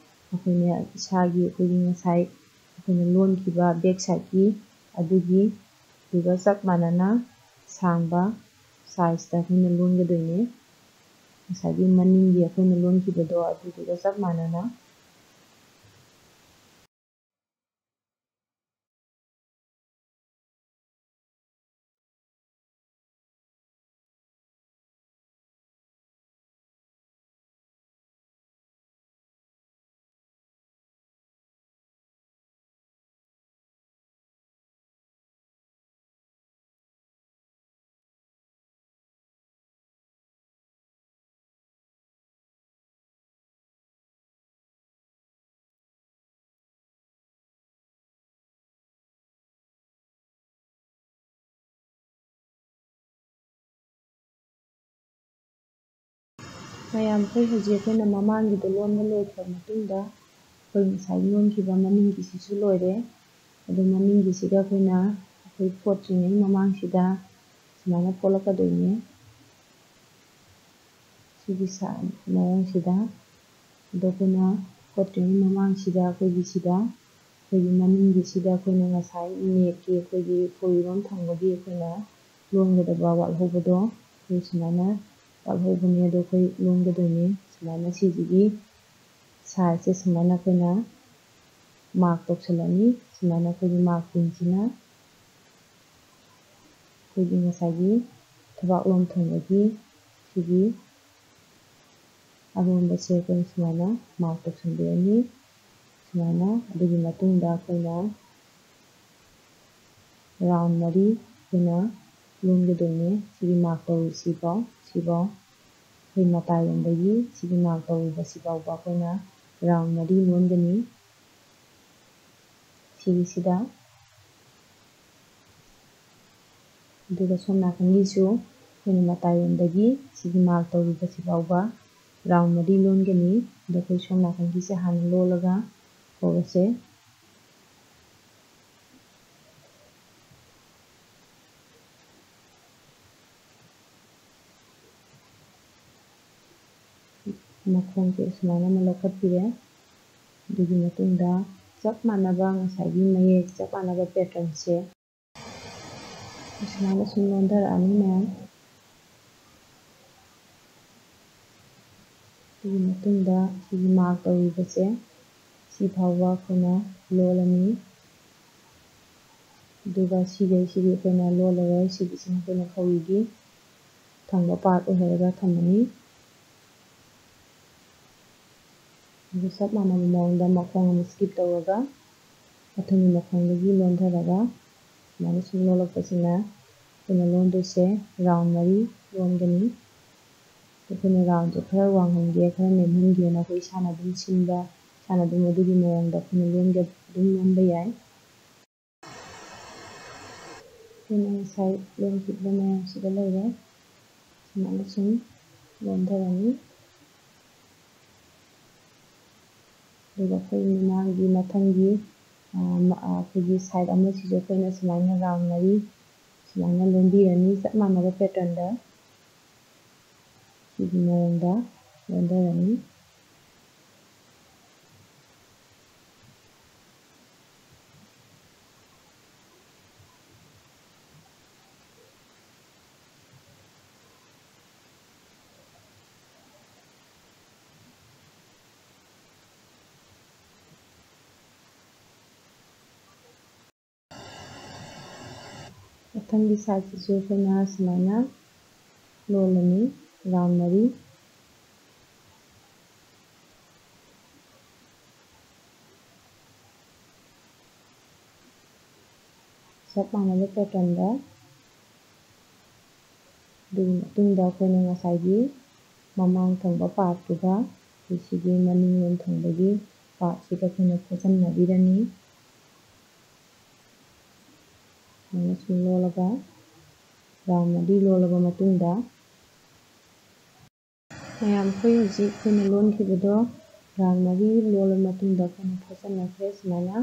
ꯑꯩꯈꯣꯏꯅ ꯏꯁꯥꯒꯤ, ꯑꯩꯈꯣꯏꯒꯤ ꯉꯁꯥꯏ ꯑꯩꯈꯣꯏꯅ ꯂꯣꯟꯈꯤꯕ back sideꯀꯤ ꯑꯗꯨꯒꯤ, ꯑꯗꯨꯒ ꯆꯞ ꯃꯥꯟꯅꯅ ꯁꯥꯡꯕ sizeꯇ ꯑꯩꯈꯣꯏꯅ ꯂꯣꯟꯒꯗꯣꯏꯅꯦ꯫ ꯉꯁꯥꯏꯒꯤ ꯃꯅꯤꯡꯒꯤ ꯑꯩꯈꯣꯏꯅ ꯂꯣꯟꯈꯤꯕꯗꯣ ꯑꯗꯨꯗꯨꯒ ꯆꯞ ꯃꯥꯟꯅꯅ꯫ ꯃꯌꯥꯝ, ꯑꯩꯈꯣꯏ ꯍꯧꯖꯤꯛ ꯑꯩꯈꯣꯏꯅ ꯃꯃꯥꯡꯒꯤꯗꯣ ꯂꯣꯟꯕ ꯂꯣꯏꯈ꯭ꯔꯕ ꯃꯇꯨꯡꯗ, ꯑꯩꯈꯣꯏ ꯉꯁꯥꯏ ꯂꯣꯟꯈꯤꯕ ꯃꯅꯤꯡꯒꯤꯁꯤꯁꯨ ꯂꯣꯏꯔꯦ꯫ ꯑꯗꯣ ꯃꯅꯤꯡꯒꯤꯁꯤꯒ ꯑꯩꯈꯣꯏꯅ ꯑꯩꯈꯣꯏ ꯐꯣꯠꯇ꯭ꯔꯤꯉꯩ ꯃꯃꯥꯡꯁꯤꯗ ꯁꯨꯃꯥꯏꯅ ꯐꯣꯠꯂꯛꯀꯗꯣꯏꯅꯦ꯫ ꯁꯤꯒꯤ ꯁꯥ-, ꯃꯑꯣꯡꯁꯤꯗ꯫ ꯑꯗꯣ ꯑꯩꯈꯣꯏꯅ ꯐꯣꯠꯇ꯭ꯔꯤꯉꯩ ꯃꯃꯥꯡꯁꯤꯗ ꯑꯩꯈꯣꯏꯒꯤ ꯁꯤꯗ ꯑꯩꯈꯣꯏꯒꯤ ꯃꯅꯤꯡꯒꯤꯁꯤꯗ ꯑꯩꯈꯣꯏꯅ ꯉꯁꯥꯏ ꯅꯦꯠꯀꯤ ꯑꯩꯈꯣꯏꯒꯤ ꯐꯨꯔꯤꯔꯣꯝ ꯊꯪꯕꯒꯤ ꯑꯩꯈꯣꯏꯅ ꯂꯣꯟꯒꯗꯕ ꯋꯥꯠꯍꯧꯕꯗꯣ, ꯑꯩꯈꯣꯏ ꯁꯨꯃꯥꯏꯅ ꯋꯥꯠꯍꯧꯕꯅꯦ꯫ ꯑꯗꯣ ꯑꯩꯈꯣꯏ ꯂꯣꯟꯒꯗꯣꯏꯅꯦ꯫ ꯁꯨꯃꯥꯏꯅ ꯁꯤꯁꯤꯒꯤ ꯁꯥꯏꯖꯁꯦ ꯁꯨꯃꯥꯏꯅ ꯑꯩꯈꯣꯏꯅ ꯃꯥꯔꯛ ꯇꯧꯁꯜꯂꯅꯤ꯫ ꯁꯨꯃꯥꯏꯅ ꯑꯩꯈꯣꯏꯒꯤ ꯃꯥꯔꯛꯁꯤꯡꯁꯤꯅ ꯑꯩꯈꯣꯏꯒꯤ ꯉꯁꯥꯏꯒꯤ ꯊꯕꯥꯛꯂꯣꯝ ꯊꯪꯕꯒꯤ ꯁꯤꯒꯤ ꯑꯔꯣꯟꯕꯁꯦ ꯑꯩꯈꯣꯏꯅ ꯁꯨꯃꯥꯏꯅ ꯃꯥꯔꯛ ꯇꯧꯁꯟꯕꯤꯔꯅꯤ꯫ ꯁꯨꯃꯥꯏꯅ꯫ ꯑꯗꯨꯒꯤ ꯃꯇꯨꯡꯗ ꯑꯩꯈꯣꯏꯅ ꯔꯥꯎꯟ ꯃꯔꯤ ꯑꯩꯈꯣꯏꯅ ꯂꯣꯟꯒꯗꯣꯏꯅꯦ꯫ ꯁꯤꯒꯤ ꯃꯥꯔꯛ ꯇꯧꯔꯤꯁꯤꯐꯥꯎ, ꯁꯤꯐꯥꯎ ꯑꯩꯈꯣꯏ ꯃꯇꯥꯏꯔꯣꯝꯗꯒꯤ ꯁꯤꯒꯤ ꯃꯥꯔꯛ ꯇꯧꯔꯤꯕꯁꯤ ꯐꯥꯎꯕ ꯑꯩꯈꯣꯏꯅ ꯔꯥꯎꯟ ꯃꯔꯤ ꯂꯣꯟꯒꯅꯤ꯫ ꯁꯤꯒꯤꯁꯤꯗ꯫ ꯑꯗꯨꯒ ꯁꯣꯝ ꯅꯥꯀꯟꯒꯤꯁꯨ ꯑꯩꯈꯣꯏꯅ ꯃꯇꯥꯏꯔꯣꯝꯗꯒꯤ ꯁꯤꯒꯤ ꯃꯥꯔꯛ ꯇꯧꯔꯤꯕꯁꯤ ꯐꯥꯎꯕ ꯔꯥꯎꯟ ꯃꯔꯤ ꯂꯣꯟꯒꯅꯤ꯫ ꯑꯗꯣ ꯑꯩꯈꯣꯏ ꯁꯣꯝ ꯅꯥꯀꯟꯒꯤꯁꯦ ꯍꯥꯟꯅ ꯂꯣꯜꯂꯒ ꯍꯧꯔꯁꯦ꯫ ꯃꯈꯣꯡꯁꯦ ꯁꯨꯃꯥꯏꯅ ꯑꯃ ꯂꯧꯈꯠꯄꯤꯔꯦ꯫ ꯑꯗꯨꯒꯤ ꯃꯇꯨꯡꯗ ꯆꯞ ꯃꯥꯟꯅꯕ ꯉꯁꯥꯏꯒꯤ ꯃꯌꯦꯛ ꯆꯞ ꯃꯥꯟꯅꯕ ꯄꯦꯇꯔꯟꯁꯦ ꯁꯨꯃꯥꯏꯅ ꯁꯨꯝ ꯂꯣꯟꯊꯔꯛꯑꯅꯤ ꯃꯌꯥꯝ꯫ ꯑꯗꯨꯒꯤ ꯃꯇꯨꯡꯗ ꯁꯤꯒꯤ ꯃꯥꯔꯛ ꯇꯧꯔꯤꯕꯁꯦ ꯁꯤ ꯐꯥꯎꯕ ꯑꯩꯈꯣꯏꯅ ꯂꯣꯜꯂꯅꯤ꯫ ꯑꯗꯨꯒ ꯁꯤꯈꯩꯁꯤꯗꯤ ꯑꯩꯈꯣꯏꯅ ꯂꯣꯜꯂꯔꯣꯏ꯫ ꯁꯤꯒꯤꯁꯤꯅ ꯑꯩꯈꯣꯏꯅ ꯐꯧꯔꯤꯒꯤ ꯊꯪꯕ ꯄꯥꯔꯠ ꯑꯣꯏꯍꯜꯂꯒ ꯊꯝꯃꯅꯤ꯫ ꯑꯗꯨ ꯆꯞ ꯃꯥꯟꯅꯕ ꯃꯑꯣꯡꯗ ꯃꯈꯣꯡ ꯑꯃ ꯁ꯭ꯀꯤꯞ ꯇꯧꯔꯒ ꯃꯊꯪꯒꯤ ꯃꯈꯣꯡꯗꯒꯤ ꯂꯣꯟꯊꯔꯒ ꯁꯨꯃꯥꯏꯅ ꯁꯨꯝ ꯂꯣꯜꯂꯛꯄꯁꯤꯅ ꯑꯩꯈꯣꯏꯅ ꯂꯣꯟꯗꯣꯏꯁꯦ ꯔꯥꯎꯟ ꯃꯔꯤ ꯂꯣꯟꯒꯅꯤ꯫ ꯑꯩꯈꯣꯏꯅ ꯔꯥꯎꯟꯁꯦ ꯈꯔ ꯋꯥꯡꯍꯟꯒꯦ, ꯈꯔ ꯅꯦꯝꯍꯟꯒꯦꯅ ꯑꯩꯈꯣꯏ ꯏꯁꯥꯅ ꯑꯗꯨꯝ ꯁꯤꯟꯕ, ꯏꯁꯥꯅ ꯑꯗꯨꯝ ꯑꯗꯨꯒꯤ ꯃꯑꯣꯡꯗ ꯑꯩꯈꯣꯏꯅ ꯂꯣꯟꯒ-, ꯑꯗꯨꯝ ꯂꯣꯟꯕ ꯌꯥꯏ꯫ ꯑꯩꯈꯣꯏꯅ ꯉꯁꯥꯏ ꯂꯣꯟꯈꯤꯕ ꯃꯌꯥꯝꯁꯤꯗ ꯂꯩꯔꯦ꯫ ꯁꯨꯃꯥꯏꯅ ꯁꯨꯝ ꯂꯣꯟꯊꯔꯅꯤ꯫ ꯑꯗꯨꯒ ꯑꯩꯈꯣꯏ ꯃꯃꯥꯡꯒꯤ ꯃꯊꯪꯒꯤ, ꯑ, ꯃ-, ꯑ, ꯑꯩꯈꯣꯏꯒꯤ ꯁꯥꯏꯠ ꯑꯃꯁꯤꯁꯨ ꯑꯩꯈꯣꯏꯅ ꯁꯨꯃꯥꯏꯅ ꯔꯥꯎꯟ ꯃꯔꯤ ꯁꯨꯃꯥꯏꯅ ꯂꯣꯟꯕꯤꯔꯅꯤ꯫ ꯆꯞ ꯃꯥꯟꯅꯕ patternꯗ ꯁꯤꯒꯤ ꯃꯑꯣꯡꯗ ꯂꯣꯟꯗꯔꯅꯤ꯫ ꯃꯊꯪꯒꯤ sideꯁꯤꯁꯨ ꯑꯩꯈꯣꯏꯅ ꯁꯨꯃꯥꯏꯅ ꯂꯣꯜꯂꯅꯤ, round ꯃꯔꯤ꯫ ꯆꯞ ꯃꯥꯟꯅꯕ patternꯗ꯫ ꯑꯗꯨꯒꯤ ꯃꯇꯨꯡꯗ ꯑꯩꯈꯣꯏꯅ ꯉꯁꯥꯏꯒꯤ ꯃꯃꯥꯡ ꯊꯪꯕ partꯇꯨꯒ ꯁꯤꯒꯤ ꯃꯅꯤꯡꯂꯣꯝ ꯊꯪꯕꯒꯤ partꯁꯤꯒ ꯑꯩꯈꯣꯏꯅ ꯐꯣꯠꯆꯟꯅꯕꯤꯔꯅꯤ꯫ ꯁꯨꯃꯥꯏꯅ ꯁꯨꯝ ꯂꯣꯜꯂꯒ round ꯃꯔꯤ ꯂꯣꯜꯂꯕ ꯃꯇꯨꯡꯗ, ꯃꯌꯥꯝ, ꯑꯩꯈꯣꯏ ꯍꯧꯖꯤꯛ ꯑꯩꯈꯣꯏꯅ ꯂꯣꯟꯈꯤꯕꯗꯣ round ꯃꯔꯤ ꯂꯣꯜꯂꯕ ꯃꯇꯨꯡꯗ ꯑꯩꯈꯣꯏꯅ ꯐꯣꯠꯆꯟꯅꯈ꯭ꯔꯦ꯫ ꯁꯨꯃꯥꯏꯅ,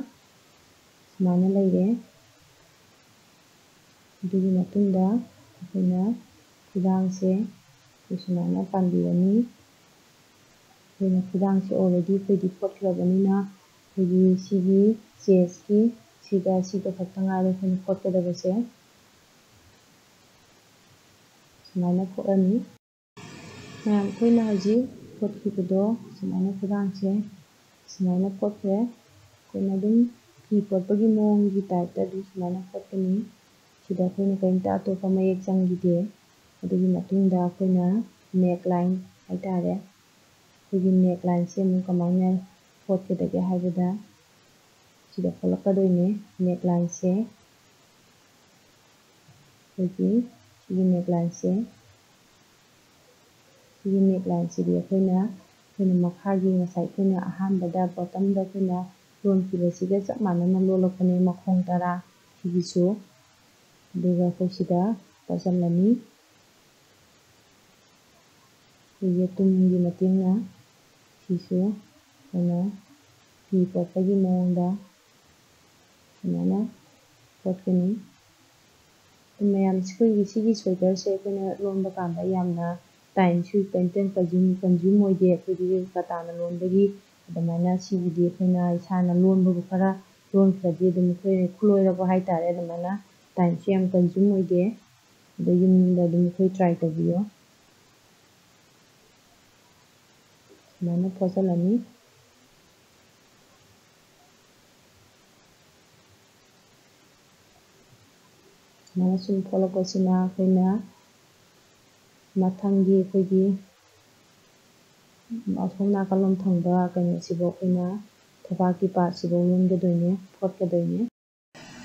ꯁꯨꯃꯥꯏꯅ ꯂꯩꯔꯦ꯫ ꯑꯗꯨꯒꯤ ꯃꯇꯨꯡꯗ ꯑꯩꯈꯣꯏꯅ ꯈꯨꯗꯥꯡꯁꯦ ꯑꯩꯈꯣꯏ ꯁꯨꯃꯥꯏꯅ ꯄꯥꯟꯕꯤꯔꯅꯤ꯫ ꯑꯩꯈꯣꯏꯅ ꯈꯨꯗꯥꯡꯁꯦ already ꯑꯩꯈꯣꯏꯗꯤ ꯐꯣꯠꯈ꯭ꯔꯕꯅꯤꯅ ꯑꯩꯈꯣꯏꯒꯤ ꯁꯤꯒꯤ chestꯀꯤ ꯁꯤꯒ ꯁꯤꯒ ꯈꯛꯇ ꯉꯥꯏꯔꯦ ꯑꯩꯈꯣꯏꯅ ꯐꯣꯠꯀꯗꯕꯁꯦ꯫ ꯁꯨꯃꯥꯏꯅ ꯐꯣꯠꯂꯅꯤ꯫ ꯃꯌꯥꯝ, ꯑꯩꯈꯣꯏꯅ ꯍꯧꯖꯤꯛ ꯐꯣꯠꯈꯤꯕꯗꯣ ꯁꯨꯃꯥꯏꯅ ꯈꯨꯗꯥꯡꯁꯦ ꯁꯨꯃꯥꯏꯅ ꯐꯣꯠꯈ꯭ꯔꯦ꯫ ꯑꯩꯈꯣꯏꯅ ꯑꯗꯨꯝ ꯐꯤ ꯐꯣꯠꯄꯒꯤ ꯃꯑꯣꯡꯒꯤ typeꯇ ꯑꯗꯨꯝ ꯁꯨꯃꯥꯏꯅ ꯐꯣꯠꯀꯅꯤ꯫ ꯁꯤꯗ ꯑꯩꯈꯣꯏꯅ ꯀꯔꯤꯝꯇ ꯑꯇꯣꯞꯄ ꯃꯌꯦꯛ ꯆꯪꯈꯤꯗꯦ꯫ ꯑꯗꯨꯒꯤ ꯃꯇꯨꯡꯗ ꯑꯩꯈꯣꯏꯅ neckline ꯍꯥꯏꯇꯥꯔꯦ, ꯑꯩꯈꯣꯏꯒꯤ necklineꯁꯦ ꯑꯃꯨꯛ ꯀꯃꯥꯏꯅ ꯐꯣꯠꯀꯗꯒꯦ ꯍꯥꯏꯕꯗ, ꯁꯤꯗ ꯐꯣꯠꯂꯛꯀꯗꯣꯏꯅꯦ necklineꯁꯦ꯫ ꯑꯩꯈꯣꯏꯒꯤ ꯁꯤꯒꯤ necklineꯁꯦ, ꯁꯤꯒꯤ necklineꯁꯤꯗꯤ ꯑꯩꯈꯣꯏꯅ, ꯑꯩꯈꯣꯏꯅ ꯃꯈꯥꯒꯤ ꯉꯁꯥꯏ ꯑꯩꯈꯣꯏꯅ ꯑꯍꯥꯟꯕꯗ bottomꯗ ꯑꯩꯈꯣꯏꯅ ꯂꯣꯟꯈꯤꯕꯁꯤꯒ ꯆꯞ ꯃꯥꯟꯅꯅ ꯂꯣꯜꯂꯛꯄꯅꯦ, ꯃꯈꯣꯡ ꯇꯔꯥ ꯁꯤꯒꯤꯁꯨ꯫ ꯑꯗꯨꯒ ꯑꯩꯈꯣꯏ ꯁꯤꯗ ꯐꯣꯠꯆꯜꯂꯅꯤ꯫ ꯑꯩꯈꯣꯏꯒꯤ ꯌꯦꯇꯨꯝꯒꯤ ꯃꯇꯦꯡꯅ ꯁꯤꯁꯨ ꯑꯩꯈꯣꯏꯅ ꯐꯤ ꯐꯣꯠꯄꯒꯤ ꯃꯑꯣꯡꯗ ꯁꯨꯃꯥꯏꯅ ꯐꯣꯠꯀꯅꯤ꯫ ꯃꯌꯥꯝ, ꯑꯩꯈꯣꯏꯒꯤ ꯁꯤꯒꯤ ꯁ꯭ꯋꯦꯇꯔꯁꯦ ꯑꯩꯈꯣꯏꯅ ꯂꯣꯟꯕ ꯀꯥꯟꯗ ꯌꯥꯝꯅ ꯇꯥꯏꯝꯁꯨ ꯀꯟꯖꯨꯝ ꯀꯟꯖꯨꯝ ꯑꯣꯏꯗꯦ꯫ ꯑꯩꯈꯣꯏꯒꯤ ꯀꯇꯥꯅ ꯂꯣꯟꯕꯒꯤ ꯑꯗꯨꯃꯥꯏꯅ ꯁꯤꯒꯤꯗꯤ ꯑꯩꯈꯣꯏꯅ ꯏꯁꯥꯅ ꯂꯣꯟꯕꯕꯨ ꯈꯔ ꯂꯣꯟꯈ꯭ꯔꯗꯤ ꯑꯗꯨꯝ ꯑꯩꯈꯣꯏ ꯈꯨꯂꯣꯏꯔꯛꯄ ꯍꯥꯏꯇꯥꯔꯦ, ꯑꯗꯨꯃꯥꯏꯅ ꯇꯥꯏꯝꯁꯨ ꯌꯥꯝ ꯀꯟꯖꯨꯝ ꯑꯣꯏꯗꯦ꯫ ꯑꯗꯣ ꯌꯨꯝꯗ ꯑꯗꯨꯝ ꯑꯩꯈꯣꯏ ꯇ꯭ꯔꯥꯏ ꯇꯧꯕꯤꯌꯣ꯫ ꯁꯨꯃꯥꯏꯅ ꯐꯣꯠꯆꯜꯂꯅꯤ꯫ ꯁꯨꯃꯥꯏꯅ ꯁꯨꯝ ꯐꯣꯠꯂꯛꯄꯁꯤꯅ ꯑꯩꯈꯣꯏꯅ ꯃꯊꯪꯒꯤ ꯑꯩꯈꯣꯏꯒꯤ ꯑꯁꯣꯝ ꯅꯥꯀꯜꯂꯣꯝ ꯊꯪꯕ ꯀꯩꯅꯣꯁꯤꯕꯨ ꯑꯩꯈꯣꯏꯅ ꯊꯕꯥꯛꯀꯤ ꯄꯥꯔꯠꯁꯤꯐꯥꯎ ꯂꯣꯟꯒꯗꯣꯏꯅꯦ, ꯐꯣꯠꯀꯗꯣꯏꯅꯦ꯫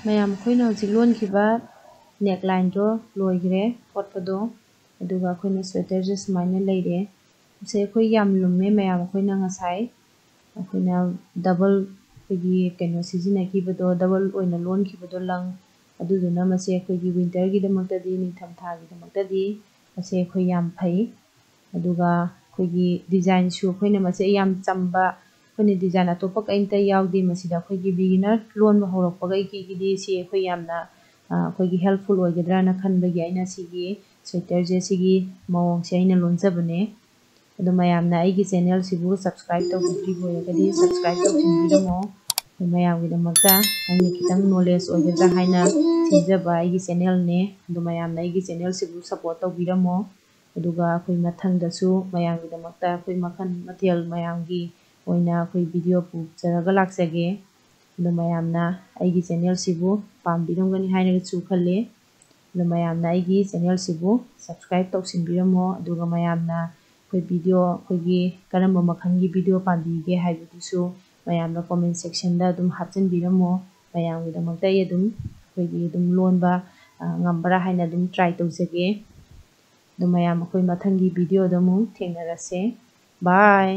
ꯃꯌꯥꯝ, ꯑꯩꯈꯣꯏꯅ ꯍꯧꯖꯤꯛ ꯂꯣꯟꯈꯤꯕ ꯅꯦꯛ ꯂꯥꯏꯟꯗꯣ ꯂꯣꯏꯈ꯭ꯔꯦ ꯐꯣꯠꯄꯗꯣ꯫ ꯑꯗꯨꯒ ꯑꯩꯈꯣꯏꯅ ꯁ꯭ꯋꯦꯇꯔꯁꯦ ꯁꯨꯃꯥꯏꯅ ꯂꯩꯔꯦ꯫ ꯃꯁꯦ ꯑꯩꯈꯣꯏ ꯌꯥꯝ ꯂꯨꯝꯃꯦ ꯃꯌꯥꯝ꯫ ꯑꯩꯈꯣꯏꯅ ꯉꯁꯥꯏ ꯑꯩꯈꯣꯏꯅ ꯗꯕꯜ ꯑꯩꯈꯣꯏꯒꯤ ꯀꯩꯅꯣ ꯁꯤꯖꯤꯟꯅꯈꯤꯕꯗꯣ, ꯗꯕꯜ ꯑꯣꯏꯅ ꯂꯣꯟꯈꯤꯕꯗꯣ ꯂꯪ, ꯑꯗꯨꯗꯨꯅ ꯃꯁꯦ ꯑꯩꯈꯣꯏꯒꯤ ꯋꯤꯟꯇꯔꯒꯤꯗꯃꯛꯇꯗꯤ, ꯅꯤꯡꯊꯝꯊꯥꯒꯤꯗꯃꯛꯇꯗꯤ ꯃꯁꯦ ꯑꯩꯈꯣꯏ ꯌꯥꯝ ꯐꯩ꯫ ꯑꯗꯨꯒ ꯑꯩꯈꯣꯏꯒꯤ ꯗꯤꯖꯥꯏꯟꯁꯨ ꯑꯩꯈꯣꯏꯅ ꯃꯁꯦ ꯌꯥꯝ ꯆꯝꯕ, ꯑꯩꯈꯣꯏꯅ ꯗꯤꯖꯥꯏꯟ ꯑꯇꯣꯞꯄ ꯀꯔꯤꯝꯇ ꯌꯥꯎꯗꯦ ꯃꯁꯤꯗ꯫ ꯑꯩꯈꯣꯏꯒꯤ ꯕꯤꯒꯤꯅꯔ ꯂꯣꯟꯕ ꯍꯧꯔꯛꯄꯒꯤꯗꯤ ꯁꯤ ꯑꯩꯈꯣꯏ ꯌꯥꯝꯅ, ꯑ, ꯑꯩꯈꯣꯏꯒꯤ ꯍꯦꯜꯞꯐꯨꯜ ꯑꯣꯏꯒꯗ꯭ꯔꯥꯅ ꯈꯟꯕꯒꯤ ꯑꯩꯅ ꯁꯤꯒꯤ ꯁ꯭ꯋꯦꯇꯔꯁꯦ ꯁꯤꯒꯤ ꯃꯑꯣꯡꯁꯦ ꯑꯩꯅ ꯂꯣꯟꯖꯕꯅꯦ꯫ ꯑꯗꯣ ꯃꯌꯥꯝꯅ ꯑꯩꯒꯤ ꯆꯦꯅꯦꯜꯁꯤꯕꯨ ꯁꯕꯁꯀ꯭ꯔꯥꯏꯕ ꯇꯧꯕꯤꯗ꯭ꯔꯤꯕ ꯑꯣꯏꯔꯒꯗꯤ ꯁꯕꯁꯀ꯭ꯔꯥꯏꯕ ꯇꯧꯁꯤꯟꯕꯤꯔꯝꯃꯣ꯫ ꯑꯗꯣ ꯃꯌꯥꯝꯒꯤꯗꯃꯛꯇ ꯑꯩꯅ ꯈꯤꯇꯪ ꯅꯣꯂꯦꯖ ꯑꯣꯏꯒꯗ꯭ꯔꯥ ꯍꯥꯏꯅ ꯁꯦꯝꯖꯕ ꯑꯩꯒꯤ ꯆꯦꯅꯦꯜꯅꯦ꯫ ꯑꯗꯣ ꯃꯌꯥꯝꯅ ꯑꯩꯒꯤ ꯆꯦꯅꯦꯜꯁꯤꯕꯨ ꯁꯞꯄꯣꯔꯠ ꯇꯧꯕꯤꯔꯝꯃꯣ꯫ ꯑꯗꯨꯒ ꯑꯩꯈꯣꯏ ꯃꯊꯪꯗꯁꯨ ꯃꯌꯥꯝꯒꯤꯗꯃꯛꯇ ꯑꯩꯈꯣꯏ ꯃꯈꯜ ꯃꯊꯦꯜ ꯃꯌꯥꯝꯒꯤ ꯑꯣꯏꯅ ꯑꯩꯈꯣꯏ ꯚꯤꯗꯤꯑꯣ ꯄꯨꯖꯔꯒ ꯂꯥꯛꯆꯒꯦ꯫ ꯑꯗꯣ ꯃꯌꯥꯝꯅ ꯑꯩꯒꯤ ꯆꯦꯅꯦꯜꯁꯤꯕꯨ ꯄꯥꯝꯕꯤꯔꯝꯒꯅꯤ ꯍꯥꯏꯅꯁꯨ ꯈꯜꯂꯦ꯫ ꯑꯗꯣ ꯃꯌꯥꯝꯅ ꯑꯩꯒꯤ ꯆꯦꯅꯦꯜꯁꯤꯕꯨ ꯁꯕꯁꯀ꯭ꯔꯥꯏꯕ ꯇꯧꯁꯤꯟꯕꯤꯔꯝꯃꯣ꯫ ꯑꯗꯨꯒ ꯃꯌꯥꯝꯅ ꯑꯩꯈꯣꯏ ꯚꯤꯗꯤꯑꯣ, ꯑꯩꯈꯣꯏꯒꯤ ꯀꯔꯝꯕ ꯃꯈꯜꯒꯤ ꯚꯤꯗꯤꯑꯣ ꯄꯥꯝꯕꯤꯒꯦ ꯍꯥꯏꯕꯗꯨꯁꯨ ꯃꯌꯥꯝꯅ ꯀꯣꯃꯦꯟ ꯁꯦꯛꯁꯟꯗ ꯑꯗꯨꯝ ꯍꯥꯞꯆꯤꯟꯕꯤꯔꯝꯃꯣ꯫ ꯃꯌꯥꯝꯒꯤꯗꯃꯛꯇ ꯑꯩ ꯑꯗꯨꯝ, ꯑꯩꯈꯣꯏꯒꯤ ꯑꯗꯨꯝ ꯂꯣꯟꯕ, ꯑ, ꯉꯝꯕ꯭ꯔꯥ ꯍꯥꯏꯅ ꯑꯗꯨꯝ ꯇ꯭ꯔꯥꯏ ꯇꯧꯖꯒꯦ꯫ ꯑꯗꯣ ꯃꯌꯥꯝ, ꯑꯩꯈꯣꯏ ꯃꯊꯪꯒꯤ ꯚꯤꯗꯤꯑꯣꯗ ꯑꯃꯨꯛ ꯊꯦꯡꯅꯔꯁꯦ꯫ ꯕꯥꯏ꯫